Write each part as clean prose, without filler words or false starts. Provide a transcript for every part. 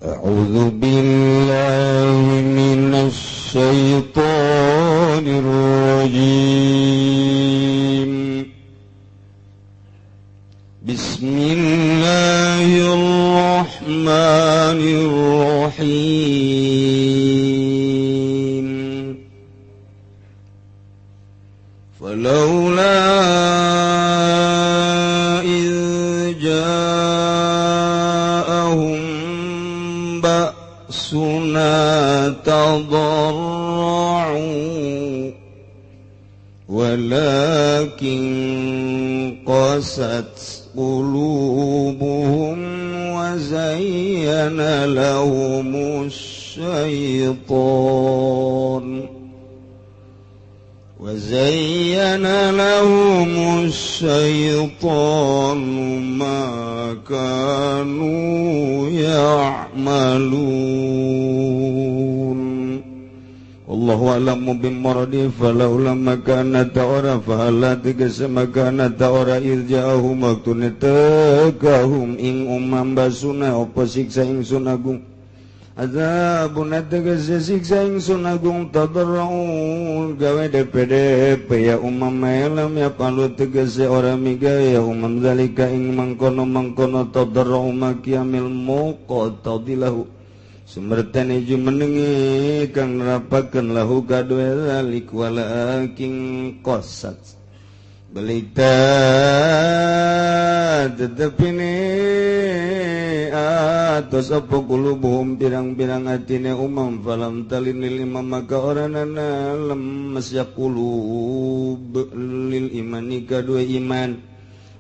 أعوذ بالله من الشيطان الرجيم. بسم الله الرحمن الرحيم. فلولا إذ جاءهم بأسنا تضرعوا ولكن قست قلوبهم وزين لهم الشيطان وزين لهم الشيطان ما كانوا يعملون. الله أعلم بمرضه فلولا ما كان تورا فهلا tegese makana taora irja'ahum waktune tegahum ing umam basuna apa siksa ingsun agung azabun tegese siksa ingsun agung tadarrun gawe DPDP ya umam elam ya palu tegese ora migawe ya umam zalika ing mangkono-mangkono tadarru makiamil muqtadilahu sumertane jumenengi kang nerapaken lahu kadue zalik walakin qasat belita tetepine atos apa kulubuhum pirang-pirang atine umam falam talinil imam maka ora nana lemes ya qulub lil imani kadue iman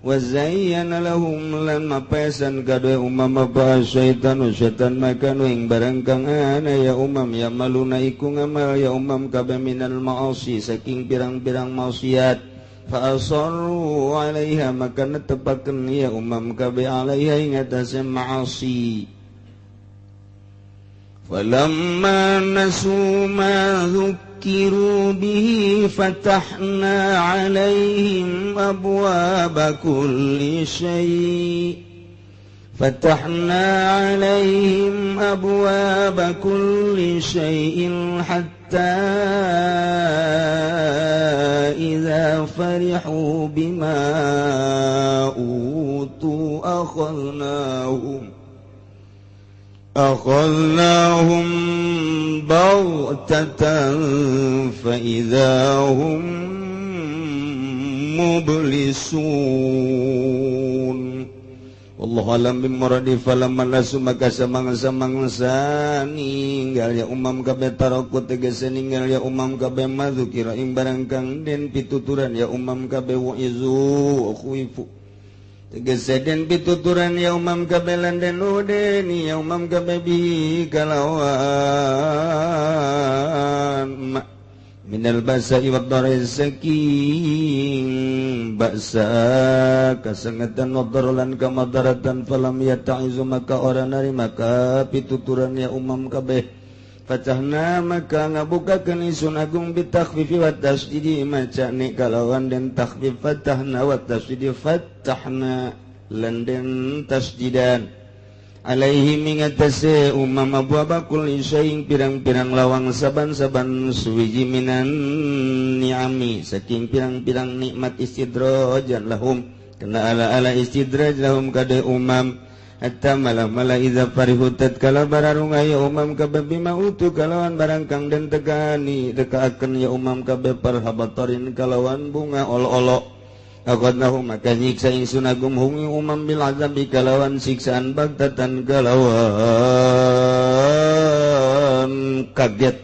wa zayyana lahum lan mapesan kadue umam apa syaitanu syaitan makanu ing barang kang ana ya umam ya maluna iku ngamal ya umam kabeh minal ma'asi saking pirang-pirang maksiat fa asarru 'alaiha maka netepaken ya umam kabeh 'alaiha ing atase ma'asi. Falamma nasu ma dzukiru bihi fatahna 'alaihim abwaaba kulli syai' fatahna 'alaihim abwaaba kulli syai'in hatta idza farihu bima utu akhadnahum baghtatan fa idza hum mublisun. Wallahu alam bimuradi falamma nasu maka samangsa-mangsa ninggal ya umam kabeh taraku tegese ninggal ya umam kabeh madzukira ing barang kang den pituturan ya umam kabeh wa izu khuifu tegese den pituturan ya umam kabeh lan den udeni ya umam kabeh bi kalawan minal basa wa dharai saking ba'sa kasengetan wa dharolan kamadaratan falam yata'izu maka ora narima maka pituturan ya umam kabeh fatahna maka ngabukakeun ingsun agung bitakhfifi wa tasdidi macane kalawan den takhfif fatahna wa tasdidi fatahna lan den tasdidan alaihi mingatase umam abwaba kulli syai'in pirang-pirang lawang saban-saban suwiji minan ni'ami saking pirang-pirang nikmat istidrajan lahum kena ala-ala istidraj lahum kade umam hatta malah-malah idza farihu tatkala bararunga ya umam kabeh bima utu kalawan barang kang den tegani dekaaken ya umam kabeh parhabatarin kalawan bunga olo-olo akhadnahum maka nyiksa ingsun agung hum umam bil azabi kalawan siksaan bagtatan kalawan kaget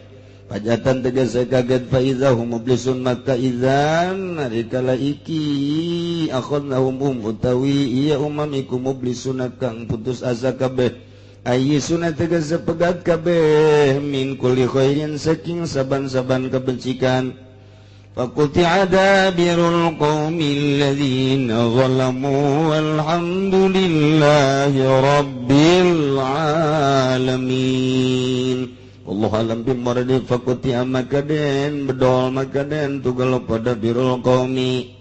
pajatan tegese kaget fa idza hum mublisun maka idzan rikala iki akhadnahum hum utawi iya umam iku mublisun kang putus asa kabeh ayyisuna tegese pegat kabeh min kulli khairin saking saban-saban kebencikan. فقطع دابر القوم الذين ظلموا والحمد لله رب العالمين. والله أعلم بمرد فقطع makaden bedol makaden tugal pada birul qaumi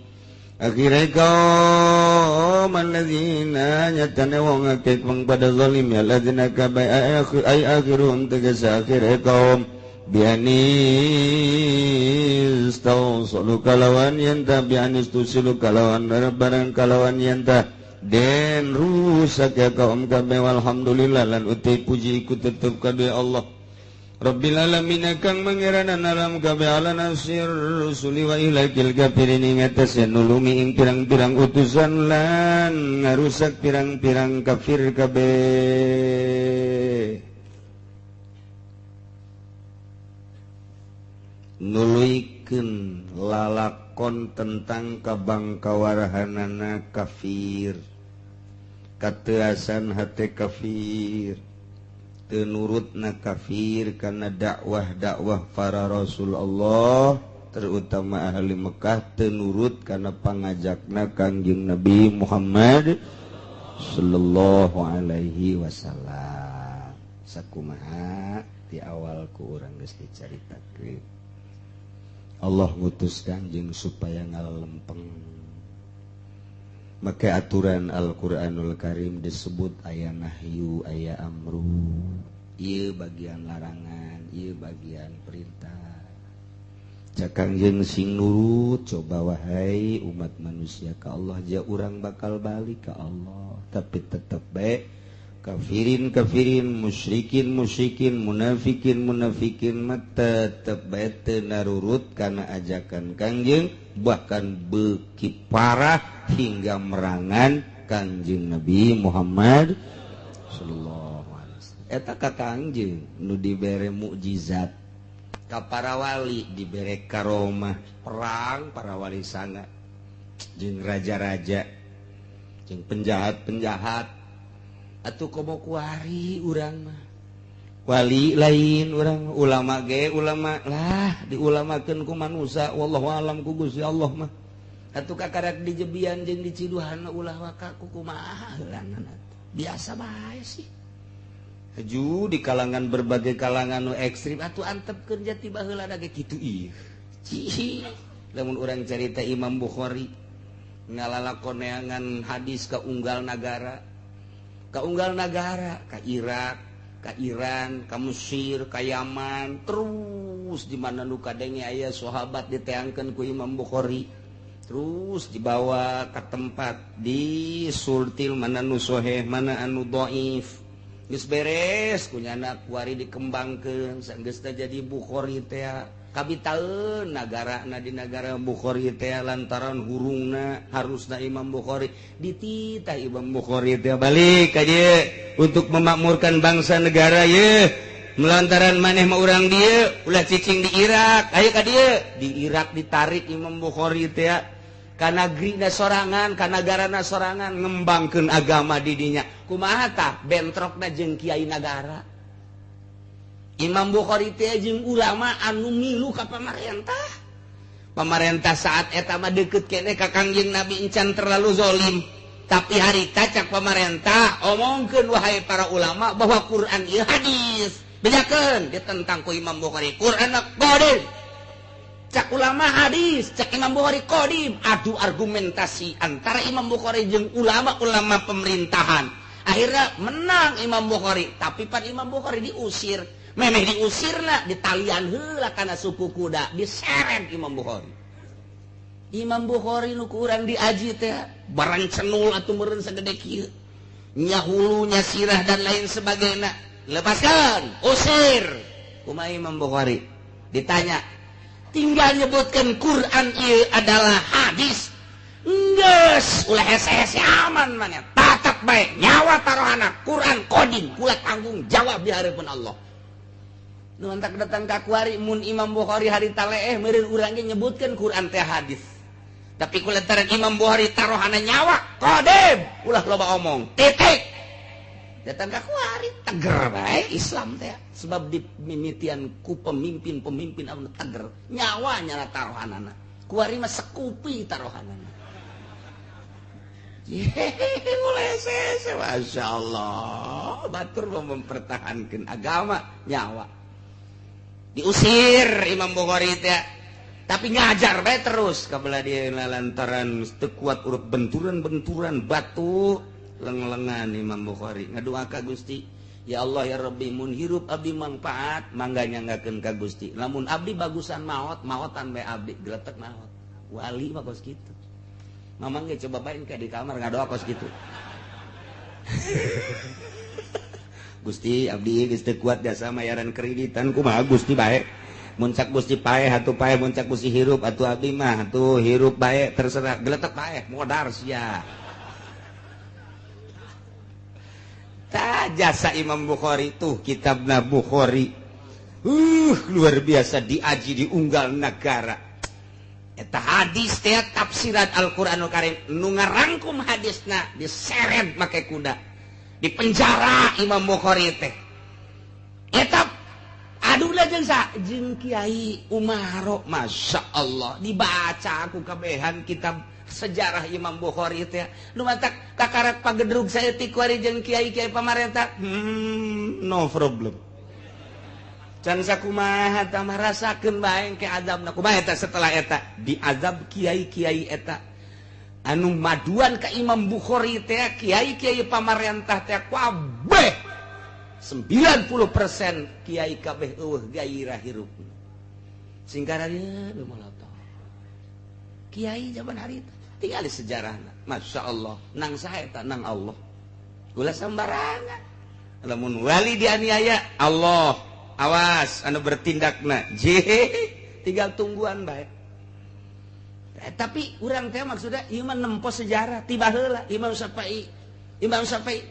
akhirnya kaum kaum alladzina nyatane wong akeh wong pada zalim ya alladzina ka ay akhirum tegas akhir kaum biani istawsalu kalawan yanta biani istusilu kalawan barang kalawan yanta den rusak ya kaum kabeh walhamdulillah lan uti puji iku tetep kabeh Allah Rabbil alamin kang mangeranan alam kabeh ala nasir rusuli wa ilakil kafirin ing atase nulungi ing pirang-pirang utusan lan ngarusak pirang-pirang kafir kabeh. Nuluykeun lalakon tentang kabangkawarahanana kafir, kateasan hate kafir, teu nurutna kafir karena dakwah-dakwah para rasul Allah terutama ahli Mekah teu nurut karena pangajakna Kangjeng Nabi Muhammad sallallahu alaihi wasallam. Sakumaha di awal ku urang geus dicaritakeun Allah ngutus Kangjeng supaya ngalempeng. Maka aturan Al-Qur'anul Karim disebut aya nahyu, aya amru. Ieu bagian larangan, ieu bagian perintah. Cak Kangjeng sing nurut, coba wahai umat manusia ka Allah, ja urang bakal balik ka Allah, tapi tetep bae kafirin kafirin, musyrikin musyrikin, munafikin munafikin mah tetep bae teu narurut kana ajakan Kangjeng, bahkan beuki parah hingga merangan Kangjeng Nabi Muhammad sallallahu alaihi wasallam. Eta ka Kangjeng nu dibere mukjizat, ka para wali dibere karomah, perang para wali sanga jeung raja-raja jeung penjahat-penjahat. Atuh komo kuari urang mah wali lain urang ulama ge ulama lah diulamakeun ku manusa wallahu alam ku Gusti Allah mah. Atuh kakarak dijebian jeung diciduhan ulah waka ku kumaha heulangan atuh biasa bae sih. Haju di kalangan berbagai kalangan nu ekstrim atuh antepkeun jati baheula ge kitu ieu. Cih lamun urang carita Imam Bukhari ngalalakoneangan hadis ka unggal nagara, ka unggal nagara, ka Irak, ka Iran, ka Mesir, ka Yaman, terus di mana nu kadenge aya sahabat diteangkeun ku Imam Bukhari, terus dibawa ke tempat di sultil mana nu soheh, mana anu dhaif. Geus beres kunyana kuari dikembangkeun sanggeusna jadi Bukhari teh kabitaeun nagarana di nagara Bukhari teh lantaran hurungna harusna Imam Bukhari dititah Imam Bukhari teh balik ka dieu untuk memakmurkan bangsa negara ye melantaran maneh mah urang dieu ulah cicing di Irak ayo ka dieu di Irak ditarik Imam Bukhari teh ka nagrina sorangan ka nagarana sorangan ngembangkeun agama di dinya kumaha tah bentrokna jeung kiai nagara Imam Bukhari teh jeung ulama anu milu ka pamarentah. Pamarentah saat eta mah deukeut keneh ka Kangjeng Nabi encan terlalu zolim. Tapi harita cak pamarentah omongkeun wahai para ulama bahwa Quran ieu hadis. Bejakeun ditentang ku Imam Bukhari. Quran qadim. Cak ulama hadis, cak Imam Bukhari qadim. Adu argumentasi antara Imam Bukhari jeung ulama-ulama pemerintahan. Akhirnya menang Imam Bukhari, tapi pan Imam Bukhari diusir. Memeh diusirna ditalian heula kana suku kuda diseret Imam Bukhari. Imam Bukhari nu ku urang diaji teh barang cenul atuh meureun sagede kieu. Nya hulunya sirah dan lain sebagainya. Lepaskan, usir. Kumaha Imam Bukhari? Ditanya, tinggal nyebutkan Quran ieu adalah hadis. Geus, ulah hese-hese aman maneh. Tatap bae nyawa tarohana Quran qadim kula tanggung jawab di hareupeun Allah. Nu mantak datang ka kuari mun Imam Bukhari harita leeh meureun urang ge nyebutkeun Quran teh hadis. Tapi kulantaran Imam Bukhari tarohana nyawa qadim ulah loba omong titik. Datang ka kuari teger bae Islam teh sebab dimimitian ku pemimpin-pemimpin anu teger nyawa nyala tarohanana. Kuari mah sekupi tarohanana. Yehehe mulai sese Masya Allah batur mempertahankan agama nyawa. Diusir Imam Bukhari teh. Tapi ngajar bae terus kabelah dia lantaran teu kuat urut benturan-benturan batu leng-lengan Imam Bukhari ngadoa ka Gusti, ya Allah ya Rabbi, mun hirup abdi manfaat mangga nyanggakeun ka Gusti, lamun abdi bagusan maot maotan bae abdi geletek maot. Wali mah kos kitu. Mamang ge coba bae ka di kamar ngadoa kos kitu. Gusti abdi geus teu kuat jasa mayaran kreditan, kumaha Gusti bae. Muncak Gusti paeh atuh paeh, muncak Gusti hirup atuh abdi mah atuh hirup bae terserah, geletek paeh modar sia. Ta jasa Imam Bukhari tuh kitabna Bukhari. Luar biasa diaji di unggal negara. Eta hadis teh tafsiran Al-Qur'anul Karim nu ngarangkum hadisna diseret make kuda. Di penjara Imam Bukhari teh. Eta aduh jeung jeung Kiai Umaro, Masya Allah dibaca aku kabehan kitab sejarah Imam Bukhari teh. Nu matak kakarak pagedrug saeutik kuari jeung kiai-kiai pamarentah. No problem. Can sakumaha tah marasakeun bae ke azabna. Kumaha eta setelah eta diazab kiai-kiai eta anu maduan ka Imam Bukhari teh, kiai-kiai pamarentah teh kabeh 90% kiai kabeh eueuh gairah hirup. Singkara dia molotoh. Kiai zaman hari itu tinggal sejarahna. Masya Allah, nang saha eta nang Allah. Ulah sembarangan. Lamun wali dianiaya, Allah awas anu bertindakna. Tinggal tungguan bae. Tapi urang teh maksudna ieu mah nempo sejarah tiba heula Imam Syafi'i. Imam Syafi'i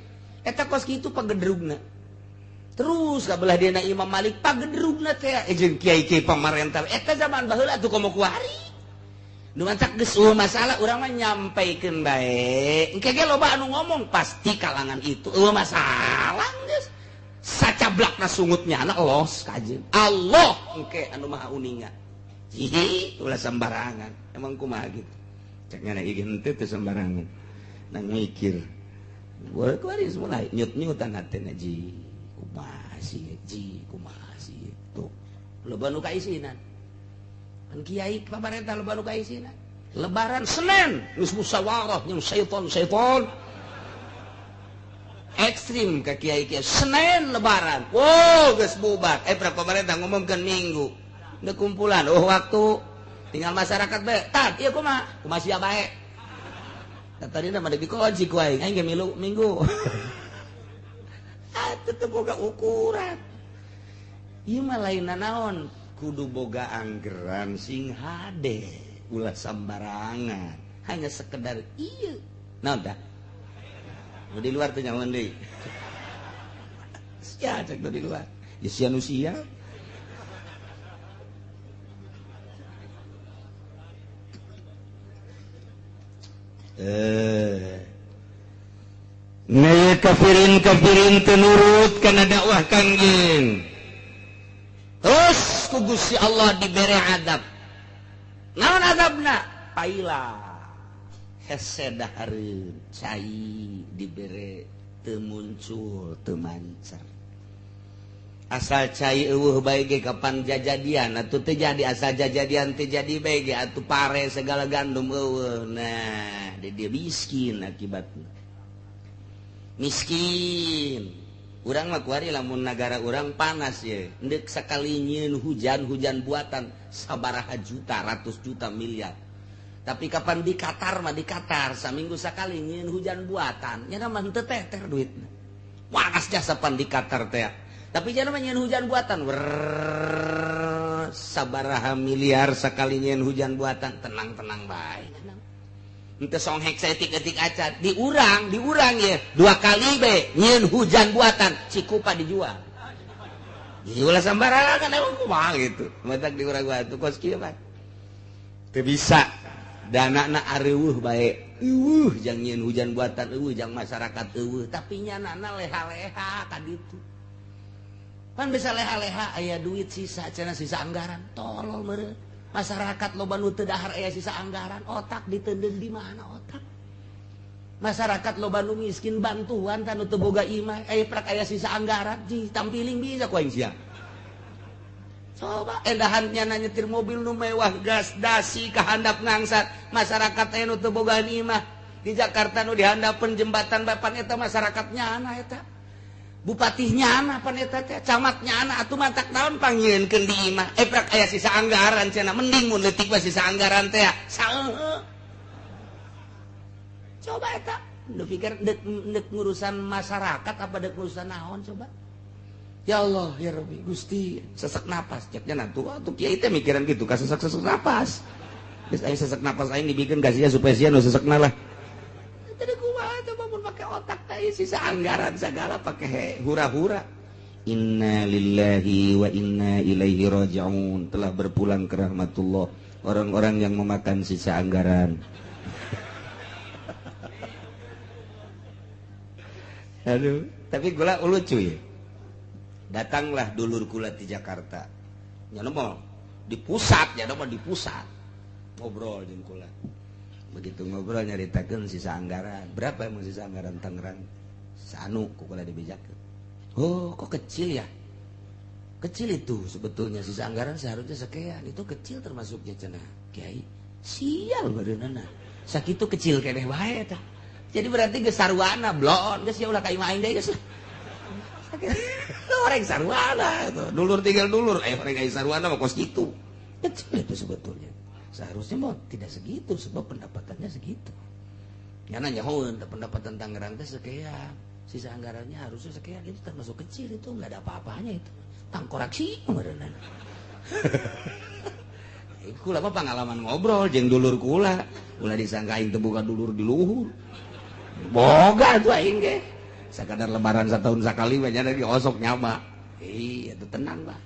eta kos kitu pagedrugna. Terus kabelah dina Imam Malik pagedrugna teh jeung kiai-kiai pamarentah eta zaman baheula atuh komo kuari. Nu matak geus eueuh masalah urang mah nyampaikeun bae. Engke ge loba anu ngomong pasti kalangan itu eueuh masalah geus. Sacablakna sungutnya anak los kajeun. Allah engke anu maha uninga. Hihi ulah sembarangan. Emang kumaha gitu. Cek ngana ieu henteu teu sembarangan. Nang mikir. Boleh kuari mulai nyut-nyutan hatena ji. Kumaha sih ji, kumaha sih tuh. Loba nu kaisinan. Kan kiai pamarentah loba nu kaisinan. Lebaran Senin geus musyawarah jeung syaiton-syaiton. Ekstrim ka kiai-kiai Senin lebaran. Wow, geus bubar. Pra pamarentah ngumumkeun Minggu. Deuk kumpulan, oh waktu tinggal masyarakat bae. Tah, ieu kumaha? Kumaha sia bae. Tadina mah dikunci ku aing, aing ge milu Minggu. Atuh teu boga ukuran. Ieu mah lain nanaon, kudu boga anggeran sing hade, ulah sambarangan. Hanya sekedar ieu. Naon tah? Nu di luar teh nyaman deui. Sia cek di luar. Ya sia nu sia. Naya kafirin-kafirin tenurut karena dakwah kangjeng. Terus ku Gusti Allah diberi adab. Naon adabna? Paila hese dahareun cai dibere teu muncul teu mancar. Asal cai eueuh bae ge kapan jajadian atuh teu jadi, asal jajadian teu jadi bae ge atuh pare segala gandum eueuh. Nah, dia miskin akibatna. Miskin. Urang mah kuari lamun nagara urang panas ye. Endek sakali nyieun hujan-hujan buatan sabaraha juta, ratus juta, miliar. Tapi kapan di Qatar mah di Qatar saminggu sakali nyieun hujan buatan, nya mah henteu teter duitna. Waras jasa pan di Qatar teh. Tapi jangan nyieun hujan buatan, wer sabaraha miliar sakali nyieun hujan buatan, tenang-tenang bae. Henteu songhek saeutik-eutik acan, diurang ye, dua kali be nyieun hujan buatan, cikupa dijual. Ulah sambarangan emang kumaha gitu. Matak diurang batu kos kieu mah. Teu bisa. Danana areueuh bae. Eueuh jang nyieun hujan buatan, eueuh jang masyarakat eueuh, tapi nyanana leha-leha ka ditu. Pan bisa leha-leha aya duit sisa cenah sisa anggaran, tolol meureun. Masyarakat loba nu teu dahar aya sisa anggaran, otak diteundeun di mana otak? Masyarakat loba nu miskin bantuan tah nu teu boga imah, aya prak aya sisa anggaran, ji tampiling bisa ku aing sia. Coba endahannya nyetir mobil nu mewah gas dasi kahandap ngangsat masyarakat anu teu boga imah di Jakarta nu dihandapeun jembatan bapan eta masyarakatnya ana eta bupatihnya ana pan eta teh camatnya ana atuh mantak naon panggieunkeun di imah prak aya sisa anggaran cenah mending mun leutik mah sisa anggaran teh saeuh. Coba eta nu pikir deuk ngurusan masyarakat apa deuk ngurusan naon coba. Ya Allah ya Rabbi Gusti sesak napas ceknya nantu atuh kiai teh mikiran gitu ka sesak-sesak napas. Geus aing sesak napas aing dibikeun ka sia supaya sia nu sesekna lah. Tadi kumaha coba mun make otak teh sisa anggaran segala pake hura-hura. Inna lillahi wa inna ilaihi raji'un. Telah berpulang ke rahmatullah orang-orang yang memakan sisa anggaran. Aduh, tapi gula lucu ya. Datanglah dulur kula di Jakarta. Nya mah di pusat, nya mah di pusat. Ngobrol jeung kula. Begitu ngobrol nyaritakeun sisa anggaran. Berapa emang sisa anggaran Tangerang? Sanu ku kula dibejakeun. Oh, kok kecil ya? Kecil itu sebetulnya sisa anggaran seharusnya sekian. Itu kecil termasuknya cenah. Kiai, sial badeunana. Sakitu kecil keneh wae eta. Jadi berarti geus sarwana bloon geus ya ulah ka imah aing deui geus. Orang sarwana itu dulur tinggal dulur, orang aing sarwana mah kos kitu. Kecil itu sebetulnya. Seharusnya mau tidak segitu sebab pendapatannya segitu. Nyana nyahoeun pendapatan Tangerang teh sekian. Sisa anggarannya harusnya sekian, itu termasuk kecil itu enggak ada apa-apanya itu. Tangkoraksi meureunana. Kula mah pengalaman ngobrol jeung dulur kula, ulah disangka aing teu boga dulur di luhur. Boga tuh aing ge. Sakadar lebaran setahun sakali mah nya lagi osok nyaba. Iya, itu tenang bah.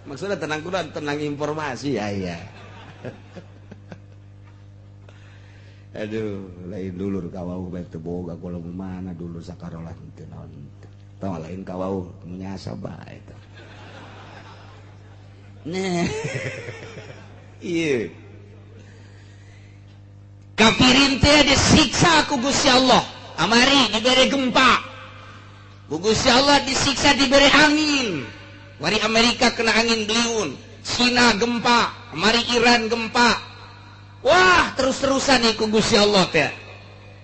Maksudnya tenang kudu tenang informasi ya iya. Aduh, lain dulur kawauh bae teu boga kula mana dulur sakarolah teu naon. Tah lain kawauh menyasa bae eta. Nah. Iya. Kafirin teh disiksa ku Gusti Allah. Amari diberi gempa. Ku Gusti Allah disiksa diberi angin. Wari Amerika kena angin beliun, Cina gempa, amari Iran gempa. Wah, terus-terusan nih ku Gusti Allah teh.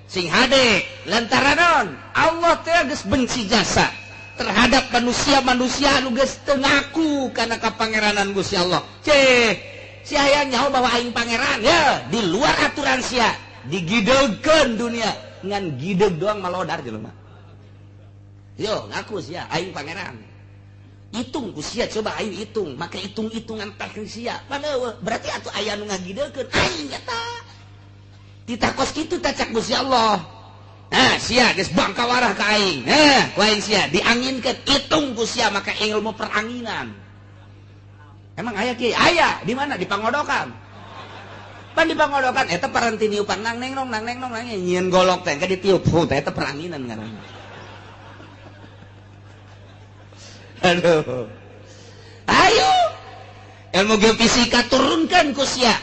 Sing hade lantaran Allah teh geus benci jasa terhadap manusia-manusia anu geus teu ngaku kana kapangeranan Gusti Allah. Ceh, si aya nyaho bahwa aing pangeran ya di luar aturan sia digideugkeun dunia ngan gideug doang malodar jelema. Yo ngaku sia aing pangeran. Hitung ku sia coba aing hitung make hitung-hitungan teknik sia. Mana berarti atuh aya nu ngagideugkeun aing eta. Ditakos kitu tacak Gusti Allah. Nah, sia geus bangka warah ka aing. Nah, ku aing sia dianginkeun hitung ku sia make ilmu peranginan. Emang aya kiai? Aya, di mana? Di Pangodokan. Pan di Pangodokan eta paranti niupan nang neng nong nang neng nong nang nyieun golok teh ka ditiup teh eta peranginan ngaranna. Aduh. Ayo. Ilmu geofisika turunkan ku sia.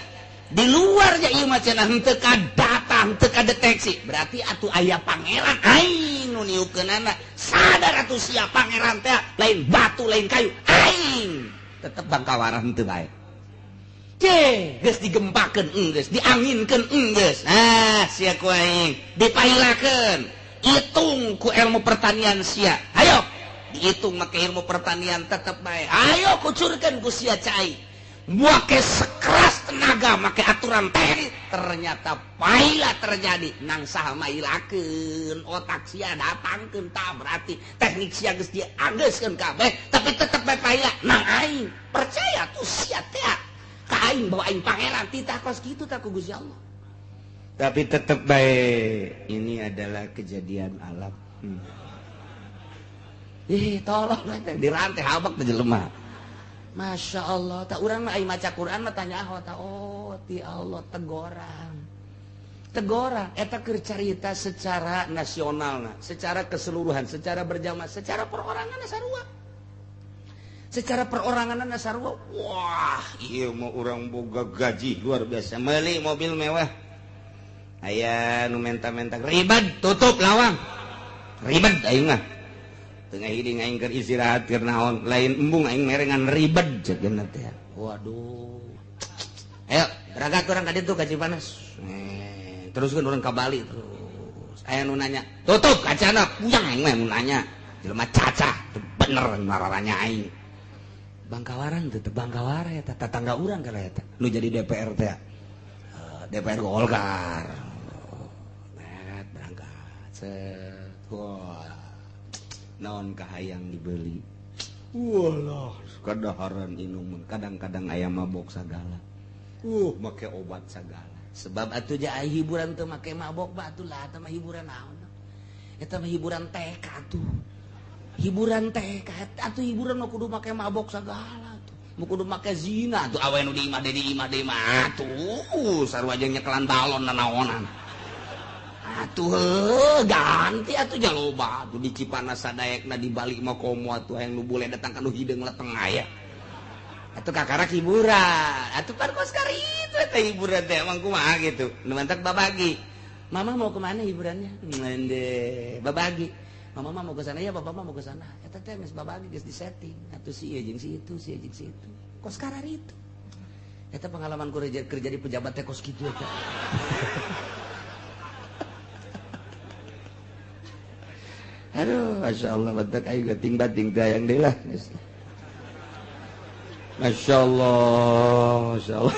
Di luarnya ieu mah cenah henteu ka data, henteu ka deteksi. Berarti atuh aya pangeran aing nu niukeunana. Sadar atuh sia pangeran teh lain batu lain kayu aing. Tetep bangkawarah henteu bae. Ceh, geus digempakeun enggeus, dianginkeun enggeus. Nah, sia ku aing dipailakeun. Hitung ku ilmu pertanian sia. Ayo, dihitung make ilmu pertanian tetep bae. Ayo kucurkeun ku sia cai. Make sekeras tenaga make aturan teknik ternyata paila terjadi nang saha mailakeun otak sia datangkeun tah berarti teknik sia geus diageuskeun kabeh tapi tetep bae paila nang aing percaya tuh sia teh ka aing bahwa aing pangeran titah kos kitu tah ku Gusti Allah tapi tetep bae ini adalah kejadian alam. Ih tolong teh dirantai habak teh jelema. Masya Allah, tak urang mah ai maca Quran mah tanya ah ta oh ti Allah tegoran. Tegoran eta keur carita secara nasionalna, secara keseluruhan, secara berjamaah, secara perorangan sarua. Secara perorangan sarua. Wah, ieu mah urang boga gaji luar biasa, meuli mobil mewah. Aya nu menta-menta ribet, tutup lawang. Ribet aing mah. Tengah hiding aing keur istirahat keur naon, lain embung aing merengan ribet cek cenah teh. Waduh. Ayo berangkat urang ka ditu ka Cipanas. Teruskeun urang ka Bali terus. Aya nu nanya, tutup kacana, puyang aing mah nu nanya. Jelema cacah, teu bener mararanya aing. Bangkawaran teu teu Bangkawara eta tetangga urang kana eta. Nu jadi DPR teh. DPR Golkar. Nah, berangkat. Set. Wah. Naon kahayang dibeli. Walah, kadaharan inuman, kadang-kadang aya mabok sagala. Make obat sagala. Sebab atuh ja hiburan teu make mabok ba atuh lah, eta mah hiburan naon. Eta mah hiburan TK atuh. Hiburan TK atuh hiburan mah kudu make mabok sagala atuh. Mah kudu make zina atuh awe nu di imah deui di imah deui mah atuh sarua jeung nyekelan balon nanaonan. Atuh ganti atuh jaloba atuh di Cipanas sadaekna di Bali mah komo atuh hayang nu bule datang ka nu hideung leteng aya. Atuh kakarak hiburan. Atuh pan kos kari itu eta hiburan teh emang kumaha gitu. Nu mantak babagi. Mama mau kemana hiburannya? Mende babagi. Mama mah mau ke sana ya, bapak mah mau ke sana. Eta teh geus babagi geus disetting. Atuh si ieu jeung si itu, si ieu jeung si itu. Kos karari itu. Eta pengalaman kerja di pejabat teh kos kitu eta. Aduh, Masya Allah, batak aing gating-bating teh hayang deui lah. Masya Allah, Masya Allah.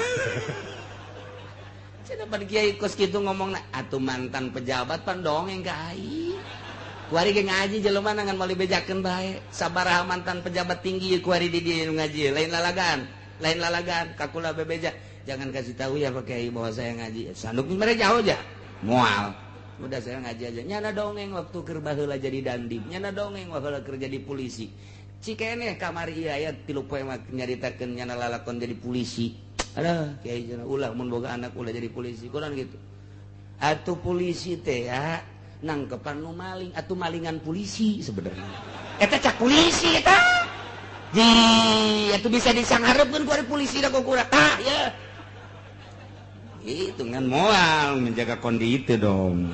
Cenah pan kiai kos kitu ngomongna, atuh mantan pejabat pan dongeng ka aing. Kuari ge ngaji jelema ngan moal dibejakeun bae. Sabaraha mantan pejabat tinggi kuari di dieu nu ngaji, lain lalagan, kakula bebeja. Jangan kasih tahu ya Pak Kiai bahwa saya ngaji. Sanduk mere jauh aja. Moal. Udah saya ngaji aja. Nyana dongeng waktu keur baheula jadi dandim, nyana dongeng waktu kerja di polisi. Cikeneh kamari ieu aya 3 poe mah nyaritakeun nyana lalakon jadi polisi. Aduh, kiai cenah ulah mun boga anak ulah jadi polisi. Kurang gitu. Atuh polisi teh ya nangkepan nu maling, atuh malingan polisi sebenarnya. Eta cak polisi eta. Ji, atuh bisa disanghareupeun ku ari polisi da kukurang. Tah, ya. Itu kan moal menjaga kondisi dong.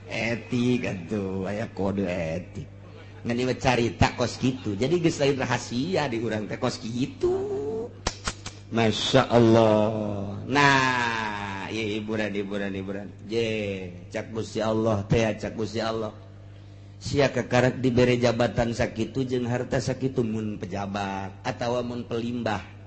Etik atuh aya kode etik. Ngan ieu carita kos kitu. Jadi geus lain rahasia di urang teh kos kitu. Masya Allah. Nah, ieu hiburan hiburan hiburan. Je, cak Gusti Allah teh cak Gusti Allah. Sia kakarek dibere jabatan sakitu jeung harta sakitu mun pejabat atawa mun pelimbah.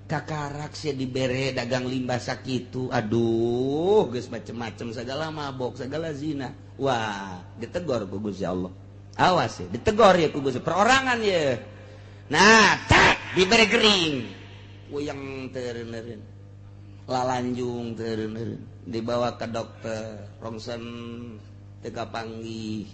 Kakarak sia dibere dagang limbah sakitu, aduh geus macem-macem segala mabok segala zina. Wah, ditegor ku Gusti Allah. Awas ya, ditegor ya ku Gusti perorangan ya. Nah, tak dibere gering. Wuyang teureun-eureun. Lalanjung teureun-eureun. Dibawa ke dokter, rongsen teu kapanggih.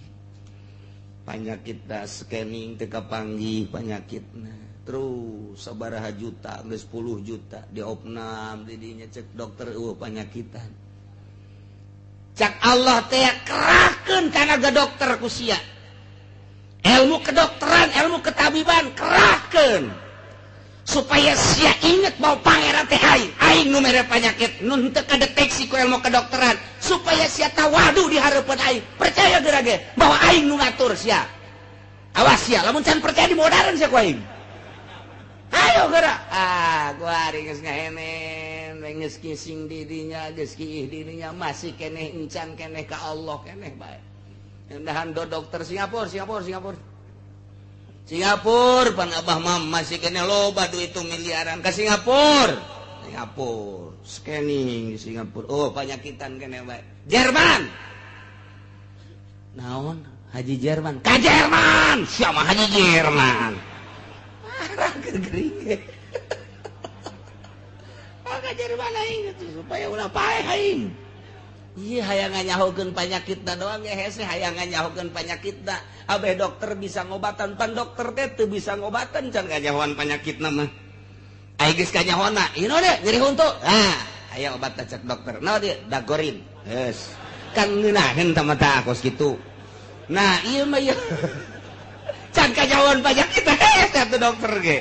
Panyakitna scanning teu kapanggih panyakitna. Terus sabaraha juta, geus 10 juta diopnam didinya cek dokter eueuh panyakitan. Cak Allah teh kerahkeun tanaga dokter ku sia. Ilmu kedokteran, ilmu ketabiban kerahkeun supaya sia inget bahwa pangeran teh aing, aing nu mere panyakit nu henteu kadeteksi ku ilmu kedokteran supaya sia tawadu di hareupeun aing. Percaya geura ge bahwa aing nu ngatur sia. Awas sia, lamun can percaya dimodaran sia ku aing. Ayo gerak. Ah, gua ari geus ngahenen, geus kising dirinya, geus kiih dirinya masih keneh encan keneh ka Allah keneh bae. Endahan do dokter Singapura, Singapura, Singapura. Singapura pan abah mam masih keneh loba duit itu miliaran ka Singapura. Singapura, scanning di Singapura. Oh, panyakitan keneh bae. Jerman. Naon? Haji Jerman. Ka Jerman. Sia mah haji Jerman. Gering Jerman aing supaya ulah paeh aing. Ieu hayang nganyahokeun panyakitna doang ge hese hayang nganyahokeun panyakitna. Abeh dokter bisa ngobatan pan dokter teh teu bisa ngobatan can kanyahoan panyakitna mah. Aing geus kanyahoana, ieu naon nyeri huntu. Nah, aya obat cek dokter. Naon dieu? Dagorin. Geus. Kan ngeunaheun tah mata kos kitu. Nah, ieu mah ieu. Can kanyahoan panyakitna hese atuh dokter ge.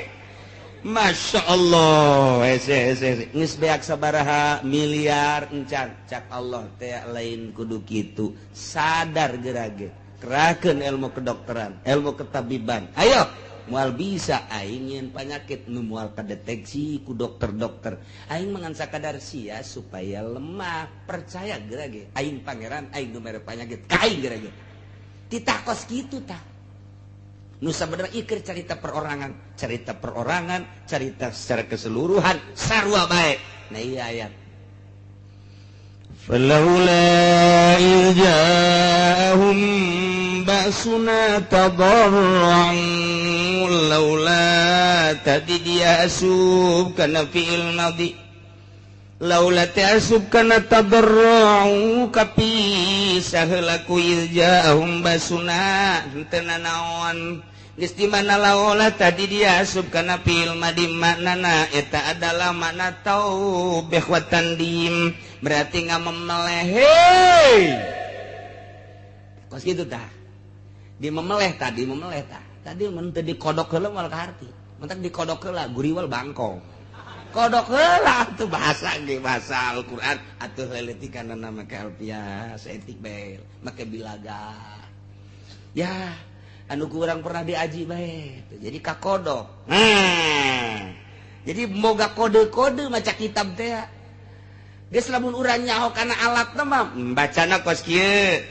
Masya Allah, hese hese hese. Geus beak sabaraha miliar encan, cak Allah teh lain kudu kitu. Sadar gerage, kerahkeun ilmu kedokteran, ilmu ketabiban. Ayo, moal bisa aing nyeun panyakit nu moal kadeteksi ku dokter-dokter. Aing mangan sakadar sia supaya lemah. Percaya gerage, aing pangeran, aing nu mere panyakit ka aing gerage. Titah kos kitu tah. Nu sabenerna ikir cerita perorangan, cerita perorangan, cerita secara keseluruhan, sarua bae. Nah iya ayat. فلولا إذ جاءهم بأسنا تضرعوا laula tadi dia asup kana fi'il madhi, laula ta'asub kana tadarra'u kapisah laku iz ja'ahum basuna henteu nanaon geus di mana laula tadi dia asup kana fi'il madhi, maknana eta adalah makna taubih wa tandim, berarti ngamemeleh. Hei, kos kitu tah di memeleh tadi, memeleh tah tadi mun teu dikodok heula moal kaharti, mentak dikodok heula guriwal bangkong, kodok heula tuh bahasa ge bahasa Al-Qur'an atuh leletikanna make alfiah saeutik bae make bilaga ya anu kurang pernah diaji bae jadi kakodok. Nah, jadi moga kode-kode maca kitab teh geus lamun urang nyaho kana alat mah bacana kos kieu,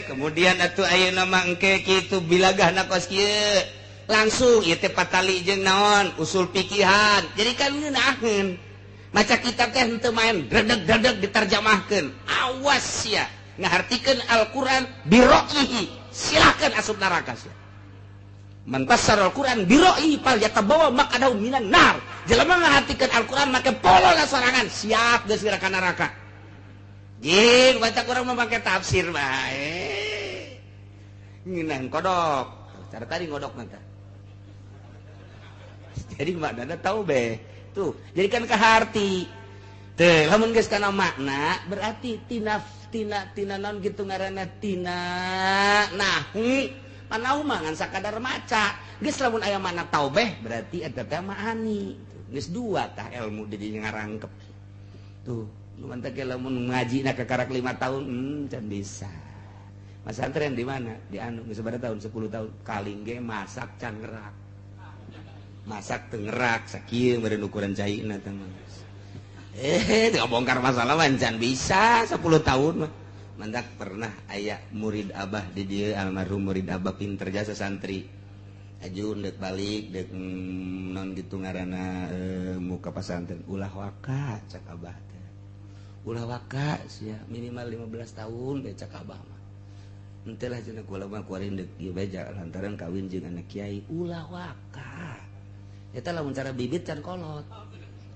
kemudian atuh ayeuna mah engke kitu bilagahna kos kieu langsung ieu teh patali jeung naon usul pikihan. Jadi kan ngeunaheun maca kitab teh henteu main dredeg-dredeg diterjemahkeun. Awas sia ngahartikeun Al-Qur'an biro'ihi, silakan asup neraka sia. Man fassara Al-Qur'an biro'ihi fal yatabawa maq'adahu minan nar. Jelema ngahartikeun Al-Qur'an make polona sorangan siap geus ka neraka. Jeung baca urang mah make tafsir bae. Ngeunah kodok. Cara tadi ngodok mah tah. Jadi maknana tahu be. Tuh, jadi kan kaharti. Teh, lamun geus kana makna berarti tina tina tina naon gitu ngaranna tina nahu. Panahu mah ngan sakadar maca. Geus lamun aya makna taubeh berarti eta teh maani. Geus dua tah ilmu di dinya ngarangkep. Tuh, nu mantak ge lamun ngajina kakarak 5 tahun, can bisa. Masantren di mana? Di anu geus sabaraha tahun? 10 tahun. Kaling ge masak can ngerak. Masak teu ngerak sakieu meureun ukuran caina teh mah. Teu bongkar masalah mah can bisa 10 tahun mah. Mantak pernah aya murid abah di dieu, almarhum murid abah pinter jasa santri. Aju deuk balik deuk non gitu ngaranna muka pasantren ulah waka cak abah teh. Ulah waka sia minimal 15 tahun bae cak abah mah. Henteu lah cenah kula mah kuari deuk ieu bae lantaran kawin jeung anak kiai ulah waka. Eta lamun cara bibit can kolot.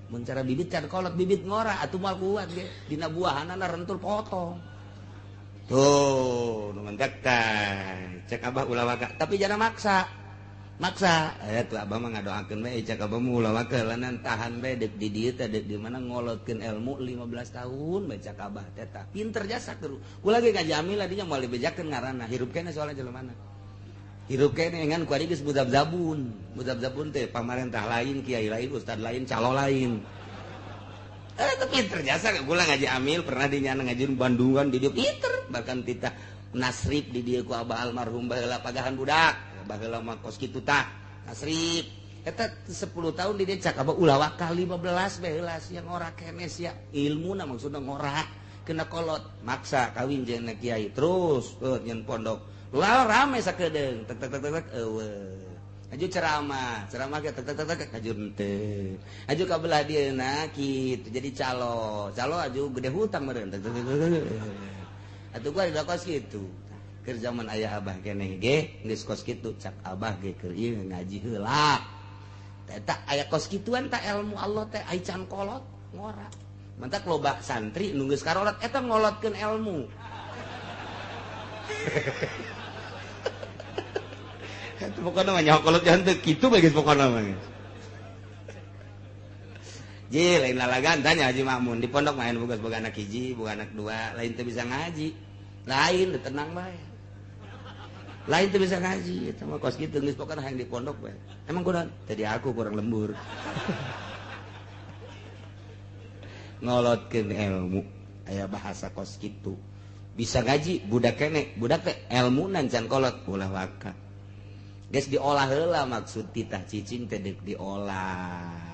Mun cara bibit can kolot, bibit ngora atuh moal kuat ge dina buahanana rentul potong. Tuh, nu mentek teh cek abah ulah waka, tapi jangan maksa. Maksa, tuh abah mah ngadoakeun bae cek abah mah ulah waka lanan tahan bae deuk di dieu teh deuk di mana ngolotkeun ilmu 15 tahun bae cek abah teh tah. Pinter jasa teu. Kula ge ngaji amil dinya moal dibejakeun ngaranna, hirup keneh soalna jelema. Hirup keneh ngan ku ari geus muzabzabun. Muzabzabun teh pamarentah lain, kiai lain, ustad lain, calo lain. Itu pinter jasa kula ngaji amil pernah dinyana ngaji Bandungan di dieu pinter, bahkan titah nasrib di dieu ku abah almarhum baheula pagahan budak. Baheula mah kos kitu tah nasrib. Eta 10 tahun di dieu cak abah ulah waka 15 baheula sia ngora keneh sia. Ilmuna maksudna ngora kena kolot maksa kawin jeung kiai terus nyen pondok. Lalu rame sakedeung tek tek tek tek eueuh. Aju ceramah, ceramah ge tek tek tek tek aju henteu. Aju ka belah dieuna kitu jadi calo. Calo aju gede hutang meureun tek tek tek tek. Atuh gua da kos kitu. Keur zaman ayah abah keneh ge geus kos kitu cak abah ge keur ieu ngaji heula. Eta aya kos kituan ta ilmu Allah teh ai can kolot ngora. Mantak loba santri nu geus karolot eta ngolotkeun ilmu. Itu pokoknya mah nyaho kolot jangan teu kitu bae geus pokokna mah. Ji lain lalagan tanya Haji Makmun di pondok main boga boga anak hiji, boga anak dua, lain teu bisa ngaji. Lain tenang bae. Lain tuh bisa ngaji eta mah kos kitu geus pokona hayang di pondok bae. Emang kurang? Tadi aku kurang lembur. Ngolotkeun ilmu aya bahasa kos kitu. Bisa ngaji budak kene, budak teh ilmu can kolot ulah waka. Geus diolah heula maksud titah cicing teh deuk diolah.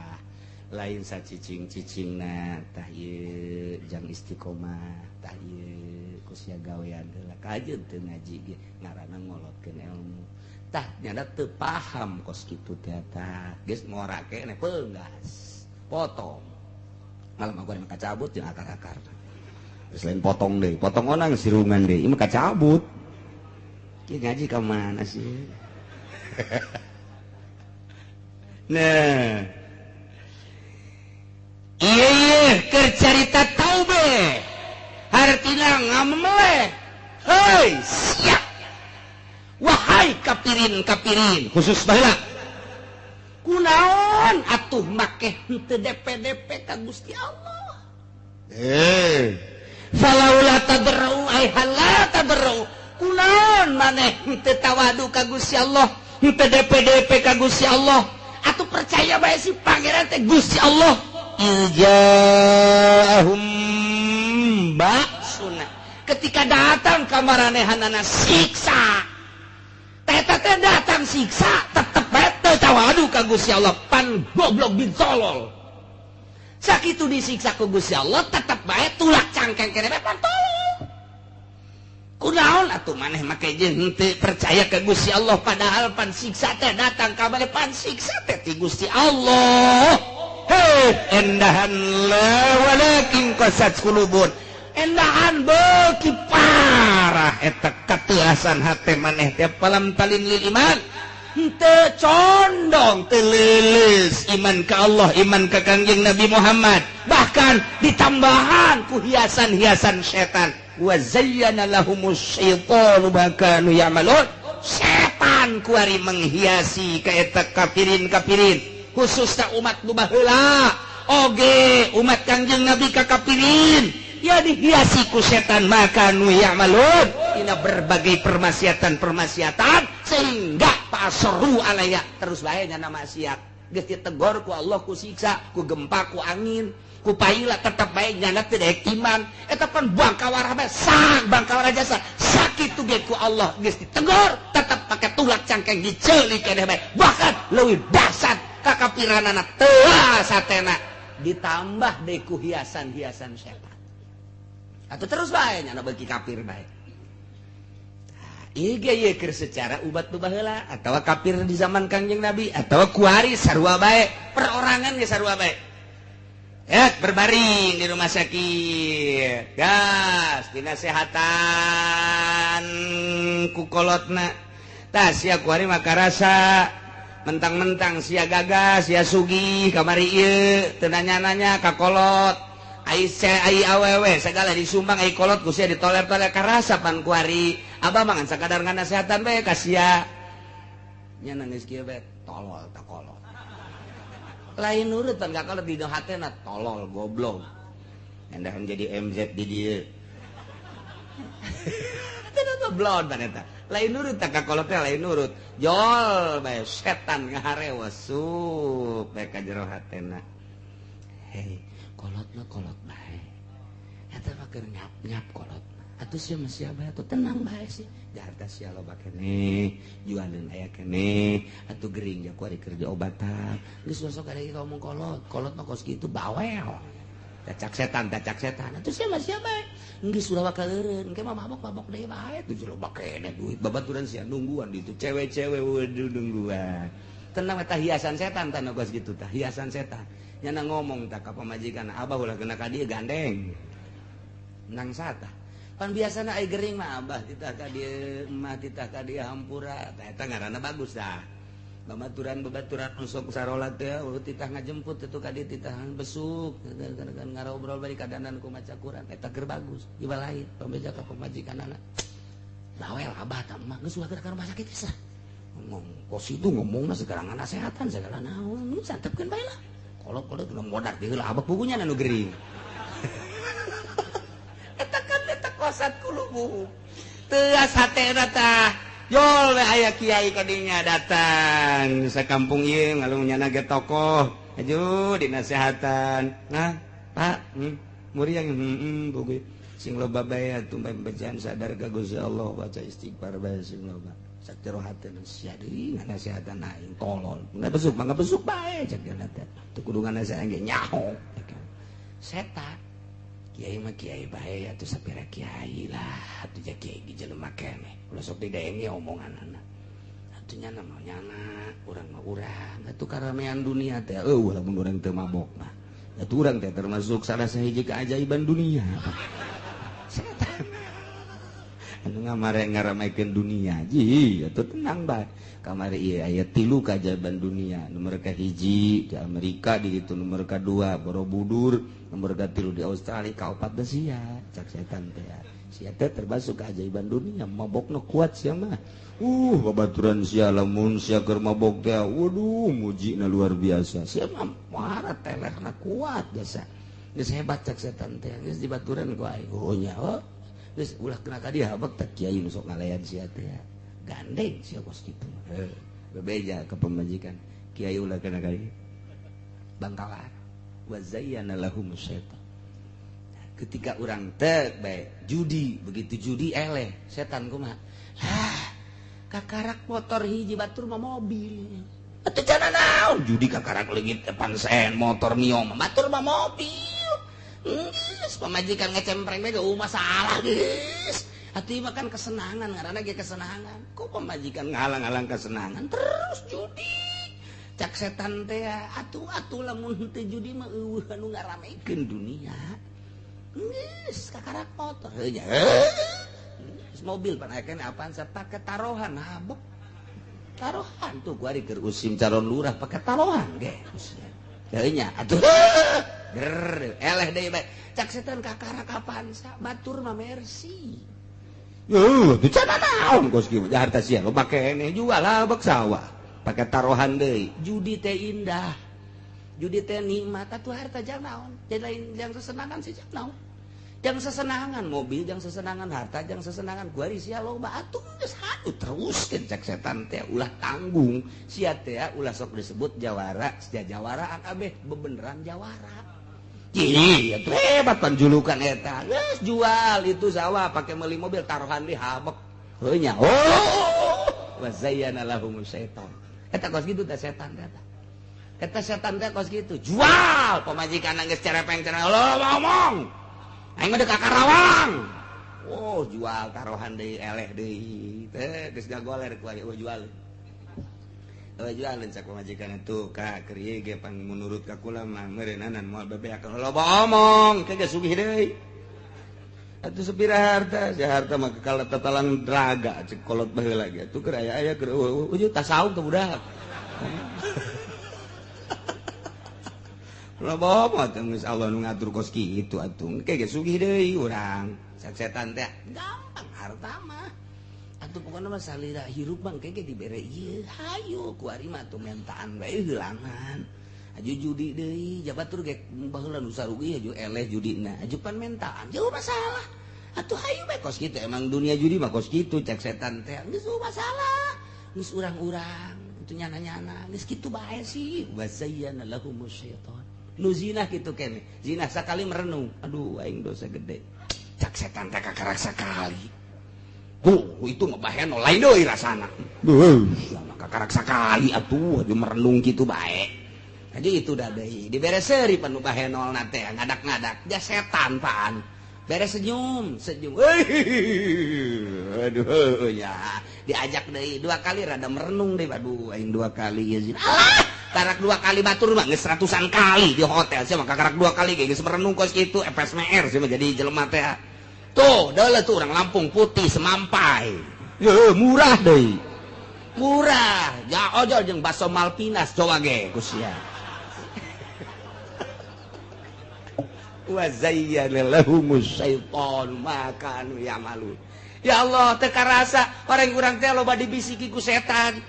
Lain sacicing-cicingna tah ieu jang istiqomah, tah ieu ku sia gawean heula kajeun teu ngaji ge ngaranna ngolotkeun ilmu. Tah nyana teu paham kos kitu teh tah. Geus ngora keneh peunggas. Potong. Malam aku mah kacabut jeung akar-akar. Geus lain potong deui, potong onang sirungan deui, ieu mah kacabut. Kieu ngaji ka mana sih? Nah, iya keur carita taube hartina ngameleh. Hei siap wahai kapirin-kapirin khusus baheula kunaon atuh make henteu DP-DP ka Gusti Allah. Falaula tadarru ai hala tadarru kunaon maneh henteu tawadu ka Gusti Allah, henteu DP-DP ka Gusti Allah, atuh percaya bae si pangeran teh Gusti Allah. Ijahum ba'suna ketika datang kamaranehanana siksa teh teh datang siksa tetep bae teu tawadu ka Gusti Allah, pan goblok bin tolol. Sakitu disiksa ku Gusti Allah tetep bae tulak cangkeng keneh pan tolol. Kunaon atuh maneh make jeung henteu percaya ka Gusti Allah padahal pan siksa teh datang ka maneh, pan siksa teh ti Gusti Allah. Hei endahan la walakin qasat qulubun, endahan beuki parah eta katiasan hate maneh teh palam talin lil iman, henteu condong teu leuleus iman ka Allah, iman ka Kangjeng Nabi Muhammad, bahkan ditambahan ku hiasan-hiasan setan. Wa zayyana lahumus syaitanu ma kanu ya'malun, setan kuari menghiasi ka eta kafirin-kafirin khususnya umat nu baheula oge umat Kangjeng Nabi ka kafirin ya dihiasi ku setan maka nu ya'malun dina berbagai permaksiatan-permaksiatan sehingga pasoru alaya terus bae nyana maksiat geus ditegor ku Allah, ku siksa, ku gempa, ku angin, ku paila tetep bae nyana teu daek iman eta pan bangkawarah bae sak bangkawarah jasa sakitu ge ku Allah geus ditegor tetep pake tulak cangkeng diceuli keneh bae bahkan leuwih dahsyat kakapiranana teu satena ditambah deui ku hiasan-hiasan setan atuh terus bae nyana beuki kafir bae. Ieu ge ieu keur secara ubat nu baheula atawa kafir di zaman Kangjeng Nabi atawa kuari sarua bae perorangan ge sarua bae. Ya berbaring di rumah sakit gas dinasehatan ku kolotna tah sia kuari mah karasa mentang-mentang sia gagas sia sugih kamari ieu teu nanya-nanya ka kolot ai ai awewe segala disumbang ai kolot ku sia ditoler-toler karasa pan kuari abah mah ngan sakadar nganasehatan bae ka sia nya nangis kieu bae tolol ta kolot lain nurut pan ka kolot di hatena tolol goblok endahan jadi MZ di dieu teu goblok pan eta lain nurut tak ka kolot teh lain nurut jol bae setan ngaharewas sup bae ka jero hatena. Hei kolotna kolot bae eta mah keur nyap-nyap kolot atuh sia mah sia bae atuh tenang bae sih harta sia loba keneh jualeun aya keneh atuh gering ja kuari keur diobatan geus sok ada ngomong kolot kolot mah kos kitu bawel tacak setan atuh sia mah sia bae geus ulah bakal eureun engke mah mabok-mabok deui bae tuh loba keneh duit babaturan sia nungguan di itu cewek-cewek waduh nungguan tenang eta hiasan setan tah kos kitu tah hiasan setan nyana ngomong tak ka pamajikan abah ulah kena ka dieu gandeng nang satah pan biasana ai gering mah abah titah ka dieu emak titah ka dieu hampura tah eta ngaranna bagus tah babaturan sok sarolat teh titah ngajemput itu ka dieu titah besuk kan ngarobrol bari kadanan ku maca Quran eta keur bagus ieu lain pambeja ka pamajikanana bawel abah tah emak geus ulah ka rumah sakit geus ngomong kos itu ngomongna segala ngasehatan segala naon santepkeun bae lah kolot-kolot udah modar di heula abah bukunya nu gering eta kan eta kosat kulubu teu hatena tah Jol we aya kiai kadinya datang sakampung ieu ngalung nyana ge tokoh aju dinasehatan. Nah, Pak, muriang heeh sing loba bae atuh bacaan sadar ka Gusti Allah, baca istighfar bae sing loba. Sakjero hate sia deui ngasehatan aing tolol. Nggak mah besuk bae cek dia teh. Teu kudu nganasehan ge nyaho. Setan. Kiai mah kiai bae atuh sapira kiai lah atuh ja kiai ge jelema keneh. Ulah sok didenge omonganana. Atuh nyana mah nyana, urang mah urang. Atuh karamean dunia teh eueuh lamun urang teu mabok mah. Atuh urang teh termasuk salah sahiji keajaiban dunia. Setan. Anu ngamare ngaramekeun dunia ji atuh tenang bae. Kamari ieu aya 3 keajaiban dunia. Nomor kahiji di Amerika di ditu, nomor kadua Borobudur, nomor katilu di Australia, kaopat teh sia. Cak setan teh. Sia teh termasuk keajaiban dunia, mabokna kuat sia mah. Babaturan sia lamun sia keur mabok teh, waduh mujina luar biasa. Sia mah marah telerna kuat jasa. Geus hebat cak setan teh, geus dibaturan ku aing. Oh nya, oh. Geus ulah kena ka dia habek teh kiai nu sok ngalayan sia teh. Gandeng sia kos kitu. Heuh, bebeja ka pamajikan. Kiai ulah kena ka dia. Bangkalar. Wa zayyana lahum syaitan. Ketika urang teh bae judi, begitu judi eleh, setan kumaha? Lah, kakarak motor hiji batur mah mobil. Atuh cana naon? Judi kakarak leungit pansen motor Mio mah batur mah mobil. Geus pamajikan ngecempreng bae geuh masalah geus. Atuh mah kan kesenangan ngaranna ge kesenangan. Ku pamajikan ngalang-alang kesenangan terus judi. Cak setan teh atuh atuh lamun teu judi mah eueuh anu ngaramekeun dunia. Geus kakarak motor heuh nya. Geus mobil pan aya keneh Avanza pake taruhan habek. Taruhan tuh gua ari keur usim calon lurah pake taruhan ge. Heuh nya atuh. Ger eleh deui bae. Cak setan kakarak Avanza batur mah Mercy. Heuh, teu cenah naon kos kieu harta sia lo pake keneh jual habek sawah. Pake taruhan deui. Judi teh indah. Judi teh nikmat atuh harta jang naon. Jadi lain jang sesenangan sih jang naon. Jang sesenangan mobil, jang sesenangan harta, jang sesenangan gua sia loba atuh geus hayu teruskeun cak setan teh ulah tanggung. Sia teh ulah sok disebut jawara, sia jawaraan kabeh bebeneran jawara. Ih, atuh hebat panjulukan eta. Geus jual itu sawah pake meuli mobil taruhan di habek. Heuh nya. Oh, wa zayyana lahumus syaitan. Eta kos kitu teh setan teh. Eta setan teh kos kitu. Jual pamajikan geus cerepeng cenah lo ngomong. Aing mah deuk ka Karawang. Oh, jual taruhan deui eleh deui. Teh geus gagoler ku aing jual. Eueuh jualeun cak pamajikan atuh ka keur ieu ge pan menurut ka kula mah meureunanan moal bebeak loba omong ke geus sugih deui. Atuh sepira harta, si harta mah kekal tatalang draga cek kolot baheula ge atuh keur aya-aya keur eueuh tasawuf teh budak. Loba mah teh geus Allah nu ngatur kos kitu atuh. Engke ge sugih deui urang. Cak setan teh gampang harta mah. Atuh pokona mah salira hirup mah engke ge dibere ieu hayu ku ari mah atuh mentaan bae heulangan. Aju judi deui jabatur ge baheula nu sarugi aju eleh judina. Aju pan mentaan jauh masalah. Atuh hayu bae kos kitu emang dunia judi mah kos kitu cak setan teh geus masalah. Geus urang-urang atuh nyana-nyana geus kitu bae sih. Wa zayyana lahumus syaitan. Nu zinah kitu kene zinah sakali merenung aduh aing dosa gede cak setan teh kakarak sakali itu mah baheno lain deui rasana beuh kakarak sakali atuh aju merenung kitu bae aja itu dah deui dibere seuri pan nu bahenolna teh ngadak-ngadak ja setan pan beres senyum senyum aduh ya diajak deui dua kali rada merenung deui aduh aing dua kali ya zina alah karak dua kali batur mah geus ratusan kali di hotel sia mah kakarak dua kali ge geus merenung kos kitu FSMR sia mah jadi jelema teh tuh deuleuh tuh urang Lampung putih semampai yeuh murah deui murah ja ojol jeung bakso Malpinas coba ge ku sia wa zayyana lahumus syaitan ma kanu ya'malun. Ya Allah teu karasa orang urang teh loba dibisiki ku setan.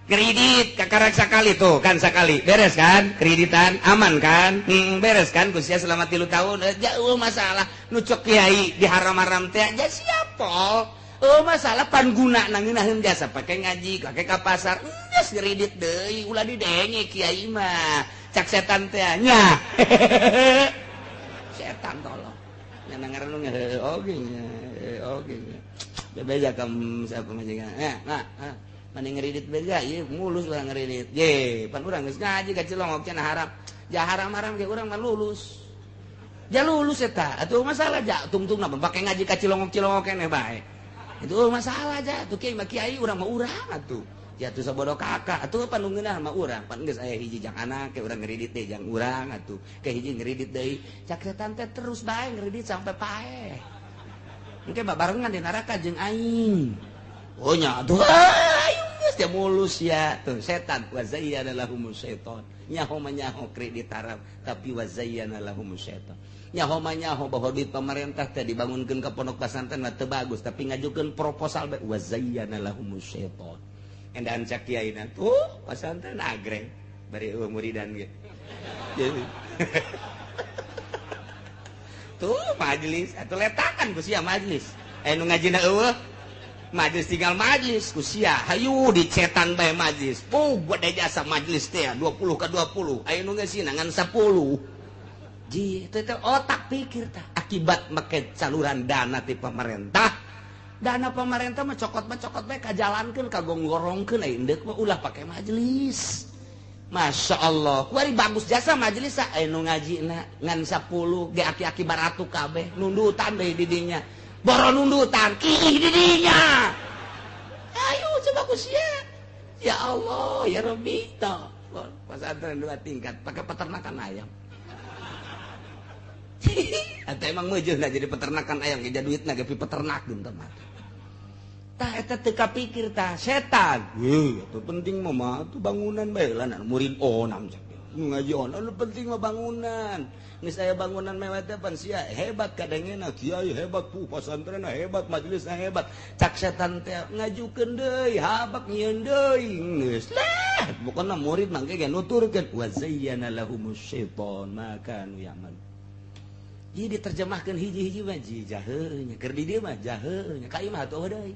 Kredit kakarak sakali tuh kan sakali beres kan kreditan aman kan beres kan ku sia selama 3 tahun jauh masalah nu cok kiai di haram-haram teh ja siapa Oh masalah pan guna nangeunaheun jasa pake ngaji, pake ka pasar, geus ngeridit deui, ulah didenge kiai mah. Cak setan teh nya. Setan tolong. Nya ngaranung oge nya, oge nya. Bebeja ka siapa majikan. Nah, mana ngeridit beja, ieu mulus urang ngeridit. Ye, pan urang geus ngaji ka Cilongok cenah haram. Ja haram-haram ge urang mah lulus. Ja lulus eta, atuh masalah ja tungtungna pake ngaji ka Cilongok-cilongok keneh bae. Itu masalah aja tuh kiai mah kiai urang mah urang atuh. Ya tuh sabodo kakak atuh pan nu ngeunah mah urang pan geus aya hiji jang anak ke urang ngeridit deui jang urang atuh. Ke hiji ngeridit deui. Cak setan teh terus bae ngeridit sampai paeh. Engke babarengan di neraka jeung aing. Oh nya atuh aing geus dia mulus ya tuh setan wa zayyana lahumus syaiton. Nyaho mah nyaho kredit haram tapi wa zayyana lahumus syaiton. Nyaho mah nyaho bahwa duit pemerintah teh dibangunkeun ka pondok pesantren mah teu bagus tapi ngajukeun proposal bae wa zayyana lahumus syaiton. Endahan cak kiaina tuh pesantren agreng bari eueuh muridan ge. Tuh majelis atuh letakan ku sia majelis. Aya nu ngajina eueuh majelis tinggal majelis ku sia hayu dicetan bae majelis. Puh gede jasa majelis teh 20 ka 20 aya nu ngeusina ngan 10. Ji, itu otak pikir tah. Akibat make saluran dana ti pemerintah. Dana pemerintah mah cokot bae kajalankeun kagonggorongkeun aya indeuk mah ulah pake majelis. Masya Allah, kuari bagus jasa majelis aya nu ngajina ngan 10 ge aki-aki baratu kabeh nundutan deui di dinya. Boro nundutan kiih di dinya. Ayo coba ku sia. Ya Allah, ya Rabbi toh. Pesantren 2 tingkat pakai peternakan ayam. Atau emang meujeuna jadi peternakan ayam ge duitna ge peternak geun teh mah. Tah eta teu kapikir tah setan. Heuh, atuh penting mah mah atuh bangunan bae lah murid onam cak. Nu ngaji onam nu penting mah bangunan. Geus aya bangunan mewah teh pan sia hebat kadengena kiai hebat puh pasantrenna hebat majelisna hebat. Cak setan teh ngajukeun deui habak nyieun deui geus lah. Pokona murid mangke ge nuturkeun wa zayyana lahumus syaitan ma kanu ya'mal. Jadi diterjemahkan hiji-hiji mah jaheunya, keur di dieu mah jaheunya, ka imah atuh deui.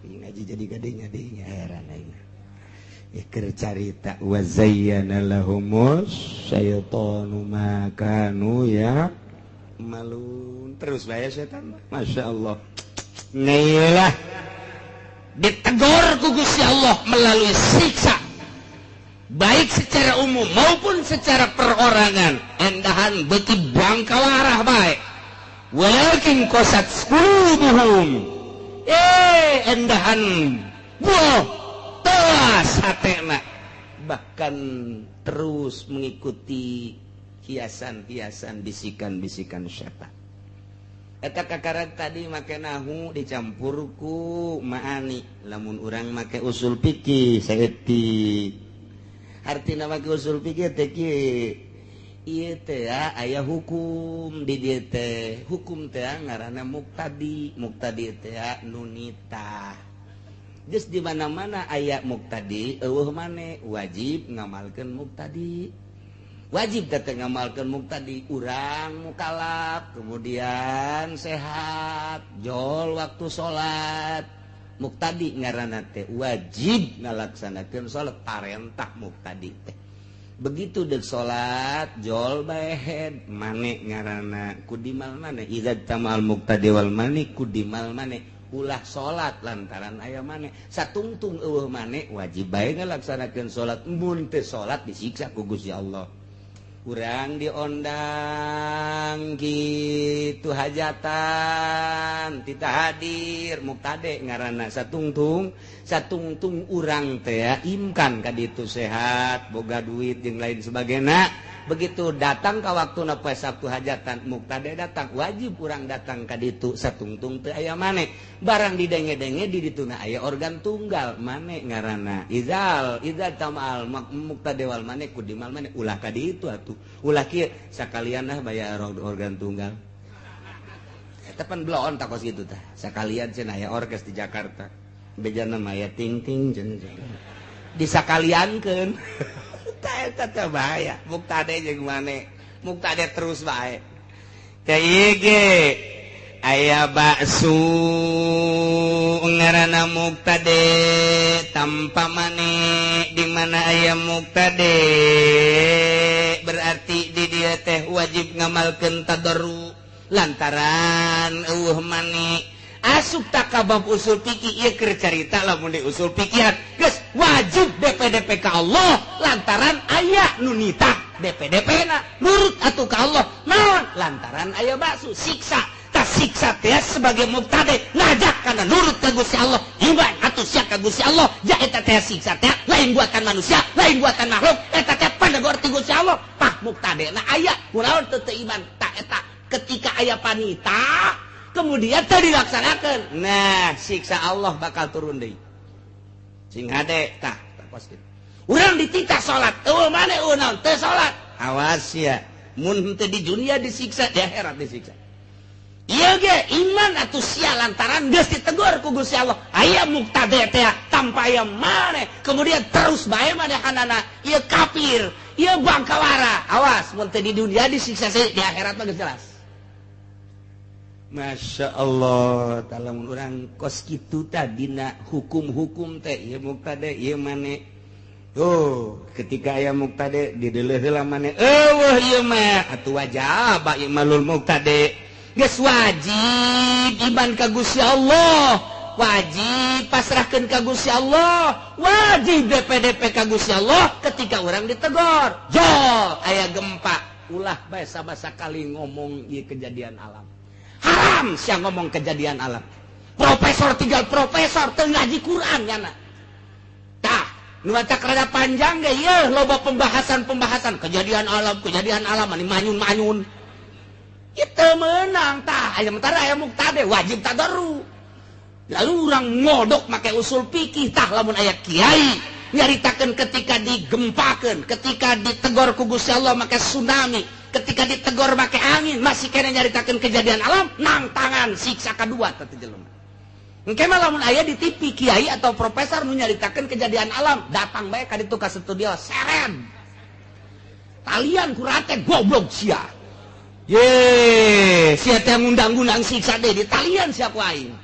Ieu ngaji jadi gade-gadenya heran aing. Ieu keur carita wa zayyana lahumus syaitanu ma kanu ya malun. Terus bae setan mah. Masya Allah. Ngelah Ditegur ku Gusti Allah melalui siksa. Baik secara umum maupun secara perorangan, endahan beuki bangkawarah bae. Walakin qasat qulubuhum. Endahan buah telas hatena. Bahkan terus mengikuti hiasan-hiasan bisikan-bisikan setan. Eta kakarak tadi make nahu dicampur ku maani. Lamun urang make usul fikih saeutik. Artina make usul fikih teh kieu. Ieu teh aya hukum di dieu teh. Hukum teh ngaranna muktadi. Muktadi teh nunita. Geus di mana-mana aya muktadi, eueuh mane wajib ngamalkeun muktadi. Wajib teh ngamalkeun muktadi urang mukalaf, kemudian sehat, jol waktu salat. Muktadi ngaranna teh wajib ngalaksanakeun salat parentah muktadi teh. Begitu deuk salat jol bae mane ngaranna kudimal mane idza tamal muktadi wal mani kudimal mane ulah salat lantaran aya mane satungtung eueuh mane wajib bae ngalaksanakeun salat mun teu salat disiksa ku Gusti Allah. Urang diondang gitu hajatan tita hadir muktade ngaranna satungtung satungtung urang teh imkan ka ditu sehat boga duit jeung lain sebagainya. Begitu datang ka waktuna poe Sabtu hajatan muktade datang wajib urang datang ka ditu satungtung teu aya mane barang didenge-denge di dituna aya organ tunggal mane ngaranna izal idza tamal muktade wal mane kudimal mane ulah ka ditu atuh ulah kieu sakalian lah bayar organ tunggal eta pan bloon takos kitu tah sakalian cenah aya orkes di Jakarta bejana mah aya ting-ting cenah disakaliankeun. Tah eta teh bahaya muktade jeung mane muktade terus bae teh ieu ge aya bakso ngaranna muktade tanpa mane di mana aya muktade berarti di dia teh wajib ngamalkeun tadarru lantaran eueuh mane asup tak ka bab usul fikih ieu keur carita lamun di usul fikihan geus wajib DPDP ka Allah lantaran aya nu nitah DPDP na nurut atuh ka Allah naon lantaran aya bakso siksa tak siksa teh sebagai muktade ngajak kana nurut ka Gusti Allah iman atuh sia ka Gusti Allah ja eta teh siksa teh lain buatan manusia lain buatan makhluk eta teh panegor ti Gusti Allah pah muktade na aya kunaon teu teu iman tak eta ketika aya panita kemudian teu dilaksanakeun nah siksa Allah bakal turun deui sing hade tah kos kitu urang dititah salat eueuh mane eueuh naon teu salat awas ya mun teu di dunia disiksa di akhirat disiksa. Iya ge iman atuh sia lantaran geus ditegur ku Gusti Allah aya muktade teh tanpa aya maneh kemudian terus bae manehanana ieu kafir ieu bangkawara awas mun teu di dunia disiksa di akhirat mah geus jelas. Masya Allah lamun urang kos kitu tadina hukum-hukum teh ieu muktade ieu maneh tuh ketika aya muktade dideuleuh heula maneh eueuh ieu mah atuh wajib imalul muktade geus wajib iman ka Gusti Allah wajib pasrahkeun ka Gusti Allah wajib DPDP ka Gusti Allah ketika urang ditegor jol aya gempa ulah bae sabasakali ngomong ieu kejadian alam haram sia ngomong kejadian alam profesor tinggal profesor teu ngaji Quran nyana tah nu matak rada panjang ge ieu loba pembahasan-pembahasan kejadian alam mani manyun-manyun itu menang tah aya mentara aya muktade wajib tadarru lalu urang ngodok make usul fikih tah lamun aya kiai nyaritakeun ketika digempakeun ketika ditegor ku Gusti Allah make tsunami ketika ditegor make angin masih kena nyaritakeun kejadian alam nang tangan siksa kadua teh jelema engke mah lamun aya di TV kiai atau profesor nu nyaritakeun kejadian alam datang bae ka ditu ka studio seren talian kurate goblok sia ye sia teh ngundang-undang siksa deui di talian sia ku aing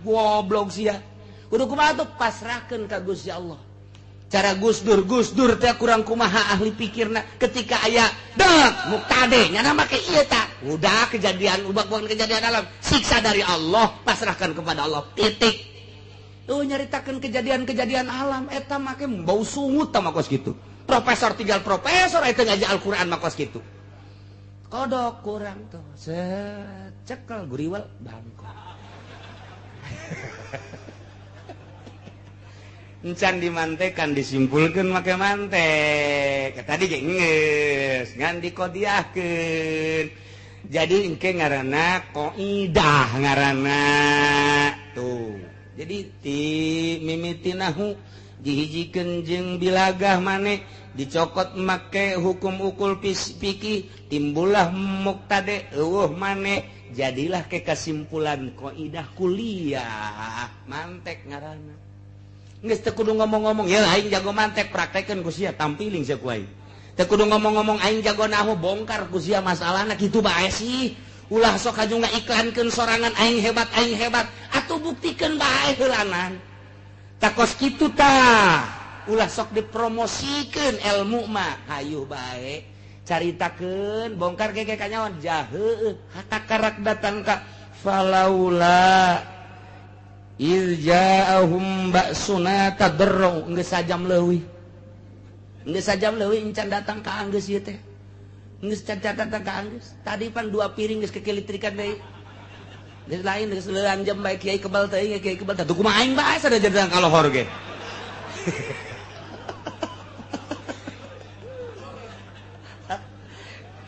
goblok sia kudu kumaha tuh pasrahkeun ka Gusti Allah cara Gus Dur teh kurang kumaha ahli pikirna ketika aya dek muktade nyana make ieu ta udah kejadian ubah bukan kejadian alam siksa dari Allah pasrahkan kepada Allah titik tuh nyaritakeun kejadian-kejadian alam eta make bau sungut tah mah kos kitu profesor tinggal profesor eta ngaji Al-Qur'an mah kos kitu kodok kurang tuh secekel guriwal bangko encan dimantekan disimpulkan make mantek tadi ge geus ngan dikodiahkeun jadi engke ngaranna qaidah ngaranna tuh jadi ti mimitinahu dihijikeun jeung bilagah maneh dicokot make hukum ukul fikih timbullah muktade eueuh maneh jadilah ke kesimpulan qaidah kuliah mantek ngaranna geus teu kudu ngomong-ngomong ya aing jago mantek praktekeun ku sia tampiling sia ku aing teu kudu ngomong-ngomong aing jago nahu bongkar ku sia masalahna kitu bae sih ulah sok haju ngaiklankeun sorangan aing hebat atuh buktikeun bae heulanan takos kitu tah ulah sok dipromosikeun ilmu mah hayu bae caritakeun bongkar ke kanyawan jaheueuh hakarak datang ka falaula iz ja'ahum ba'suna tadarru geus sajam leuwih encan datang ka anggeus ieu teh geus can datang ka anggeus tadi pan dua piring geus kekelitrikan deui geus lain geus leuan jam bae kiai kebal teh kiai kebal teh kumaha aing bae sada datang ka lohor ge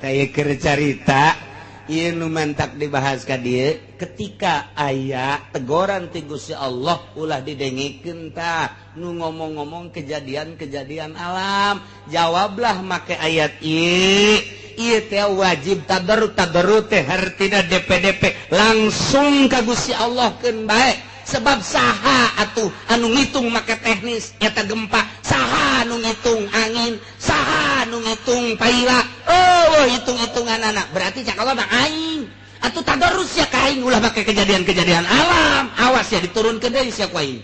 Kayak keur carita ieu nu mantak dibahas ka dieu ketika aya tegoran ti Gusti Allah ulah didengikeun tah nu ngomong-ngomong kejadian-kejadian alam jawablah make ayat ieu ieu teh wajib tadarru tadarru teh hartina DPDP langsung ka Gusti Allah keun bae sebab saha atuh anu ngitung make teknis eta gempa saha anu ngitung angin saha anu ngitung paila oh hitung-hitungan anak berarti cak Allah mah aing Atuh tadarus ya ka aing ulah make kejadian-kejadian alam. Awas ya diturunkeun deui sia ku aing.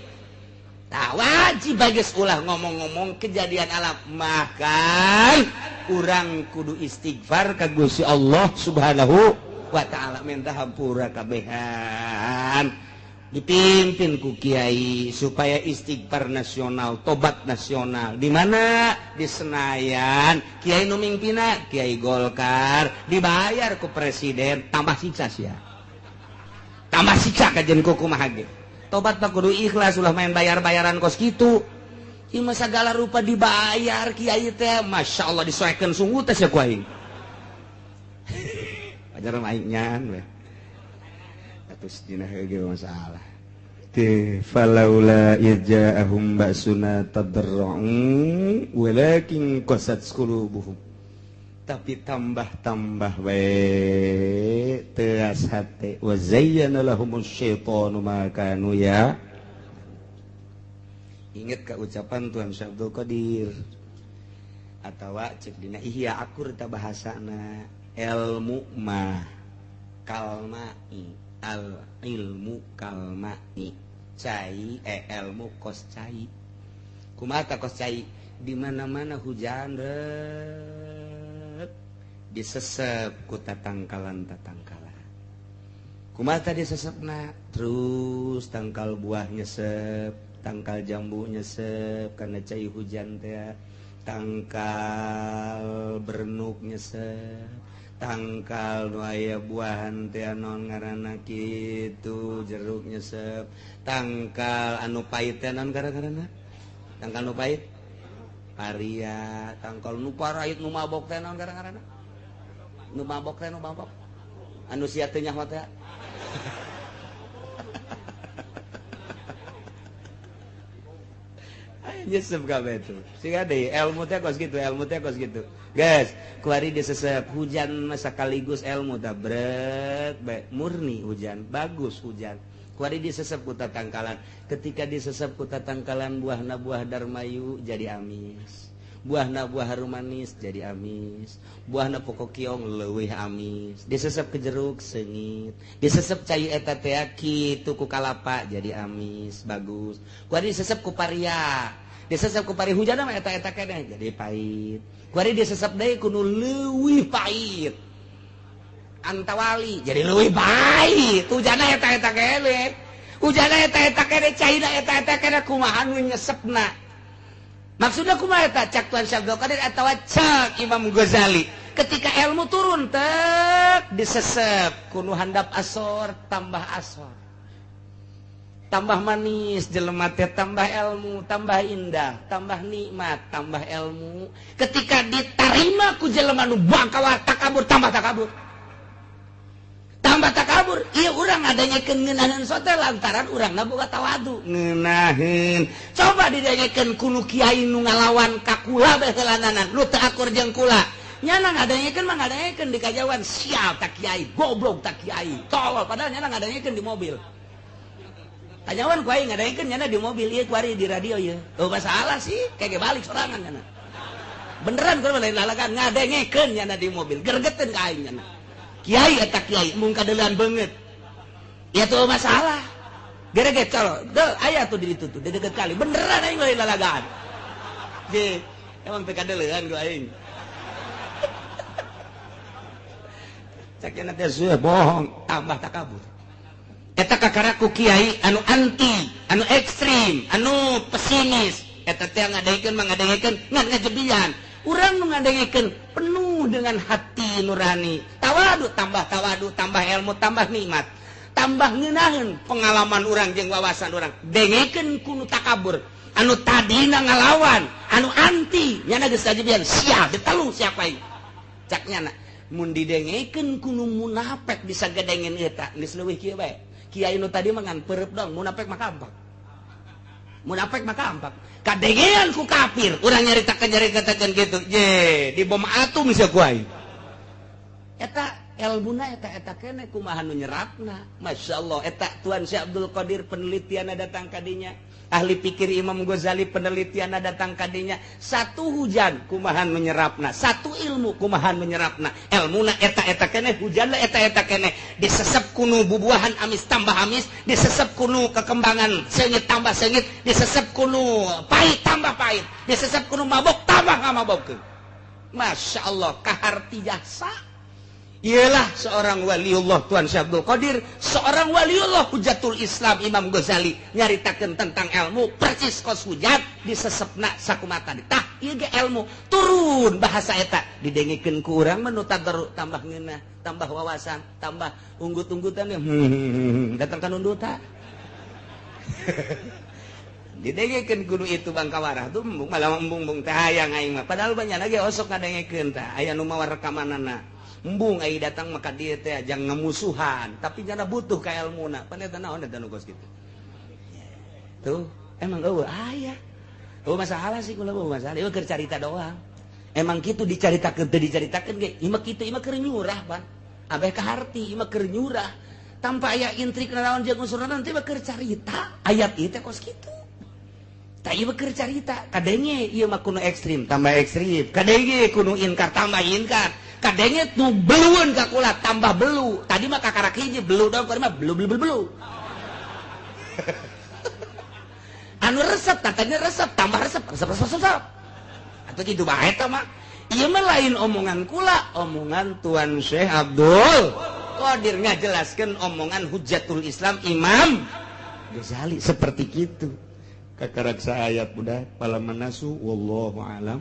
Tah wajib bagus ulah ngomong-ngomong kejadian alam. Makan urang kudu istighfar ka Gusti Allah Subhanahu wa ta'ala, minta hampura kabehan. Dipimpin ku kiai supaya istighfar nasional, tobat nasional. Di mana? Di Senayan. Kiai nu mimpina Kiai Golkar, dibayar ku presiden, tambah siksa sia. Tambah siksa kajen ku kumaha ge. Tobat mah kudu ikhlas, ulah main bayar-bayaran kos kitu. Ieu mah sagala rupa dibayar kiai teh, Masya Allah disoekeun sungguh teh sia ku aing. Pajar mah aing nyan we. Atus dina heuge masalah. Teh falaula irja'ahum ba'suna tadarra'u walakin qasat qulubuhum. Tapi tambah-tambah we teas hate wa zayyana lahumus syaitanu ma kanu ya. Ingat ka ucapan Tuhan Syekh Abdul Qadir atawa cek dina ihya akur ta bahasana ilmu mah kalmai, al ilmu kalmai cai, ilmu kos cai. Kumaha ta kos cai? Di mana-mana hujan disesep ku tatangkalan tatangkalan. Kumaha tadi sesepna? Terus tangkal buah nyesep, tangkal jambu nyesep karena cai hujan teh, tangkal bernuk nyesep, tangkal nu aya buahan teh naon ngaranna kitu jeruk nyesep, tangkal anu pahit teh naon ngaranna? Tangkal nu pahit paria, tangkal nu parait nu mabok teh naon ngaranna? Nu mabok teh nu mabok anu sia teu nyaho teh. Nyesep kabeh tuh. Siga deui ilmu teh kos kitu, ilmu teh kos kitu. Guys, kuari disesep hujan sekaligus ilmu tah brek bae murni hujan, bagus hujan. Kuari disesep ku tatangkalan. Ketika disesep ku tatangkalan buahna buah darmayu jadi amis. Buahna buah harum manis jadi amis. Buahna pokok kiong leuwih amis. Disesep ke jeruk seungit. Disesep cai eta teh kitu ku kalapa jadi amis, bagus. Kuari disesep ku paria. Disesep ku pari hujan mah eta-eta keneh jadi pahit. Kuari disesep deui ku nu leuwih pahit. Antawali jadi leuwih pahit. Hujana eta-eta keneh. Hujana eta-eta keneh, caina eta-eta keneh kumaha nu nyesepna. Maksudnya kumaha eta cak Tuhan Syekh Abdul Qadir atawa cak Imam Ghazali. Ketika ilmu turun tek disesep ku nu handap asor tambah asor. Tambah manis jelema teh, tambah ilmu, tambah indah, tambah nikmat, tambah ilmu. Ketika diterima ku jelema nu bangkawa takabur, tambah takabur. Tambah takabur. Ieu urang ngadengekeun ngeunaheun sote lantaran urangna boga tawadu. Ngeunaheun. Coba didengekeun ku nu kiai nu ngalawan ka kula bae heulananan, nu teu akur jeung kula. Nyana ngadengekeun mah ngadengekeun di kajauhan, sial tak kiai, goblok tak kiai, tolol, padahal nyana ngadengekeun di mobil. Kanyawan ku aing ngadengekeun nyana di mobil ieu kuari di radio ieu. Oh masalah sih, kayak balik sorangan nyana. Beneran kudu lain lalagan ngadengekeun nyana di mobil, gergeteun ka aing nyana. Kiai eta kiai mung kadeulean beungeut. Ya tuh masalah. Gereget calo, deuh aya tuh di ditu tuh, di deket kali. Beneran aing lain lalagan. Ge, emang teu kadeulean ku aing. Cak nya teh sueh bohong, tambah takabur. Eta kakaraku kiai anu anti, anu ekstrim, anu pesimis. Eta teh ngadengekeun mah ngadengekeun ngan ngajebian. Urang nu ngadengekeun penuh dengan hati nurani. Tawadu tambah tawadu, tambah ilmu, tambah nikmat. Tambah ngeunaheun pengalaman urang jeung wawasan urang. Dengekeun ku nu takabur, anu tadina ngalawan, anu anti, nyana geus ngajebian, sia ditelu sia ku aing. Cak nyana, mun didengekeun ku nu munafik bisa gedengen eta, geus leuwih kieu bae. Kiai nu tadi mah ngan peureub dong, munafik mah kampak. Munafik mah kampak. Kadengean ku kafir, urang nyaritakeun nyaritakeun kitu. Ye, di bom atom sia ku aing. Eta elmuna eta eta keneh kumaha nu nyerapna. Masyaallah eta Tuan Syekh Abdul Qadir penelitianna datang ka dinya. Ahli pikir Imam Ghazali penelitian datang kadinya satu hujan kumahan menyerapna, satu ilmu kumahan menyerapna, ilmuna eta-eta keneh, hujanna eta-eta keneh, disesep kunu bubuahan amis tambah amis, disesep kunu kekembangan seungit tambah seungit, disesep kunu pahit tambah pahit, disesep kunu mabok tambah ngamabokkeun. Masya Allah, kaharti jasa. Ialah seorang waliullah Tuan Syekh Abdul Qadir, seorang waliullah Hujatul Islam Imam Ghazali nyaritakeun tentang ilmu persis kos hujat disesepna sakumata. Tah ieu ge ilmu turun bahasa eta didengikeun ku urang mah nu tadarru tambah ngeunah, tambah wawasan, tambah unggut-unggutan datang ka nunduta. Didengekeun kudu itu bangkawarah tuh malah embung-embung teh hayang aing mah. Padahal banyak lagi osok ngadengekeun tah aya nu mawa rekamanana. Embung ai datang maka dia teh jangan ngemusuhan, tapi jana butuh ka ilmuna. Pan eta naon eta nu kos kitu. Tuh, emang eueuh aya. Eueuh masalah sih kula eueuh masalah, ieu keur carita doang. Emang kitu dicaritakeun teu dicaritakeun ge, ieu mah kitu ieu mah keur nyurah, Pan. Abeh ka harti ieu mah keur nyurah. Tanpa aya intrik naon jeung unsurna nanti mah keur carita. Ayat ieu teh kos kitu. Tah ieu mah keur carita, kadenge ieu mah kuno ekstrim, tambah ekstrim. Kadenge kuno inkar, tambah inkar. Kadenge nu belueun ka kula tambah belu. Tadi mah kakarak hiji belu doang, mah belu belu belu belu. Anu resep katanya resep tambah resep resep resep resep. Atau kitu bae eta mah. Ieu mah lain omongan kula, omongan Tuan Syekh Abdul Qadir ngajelaskeun omongan Hujatul Islam Imam Ghazali seperti kitu. Kakarak saayat budak pala manasu wallahu alam.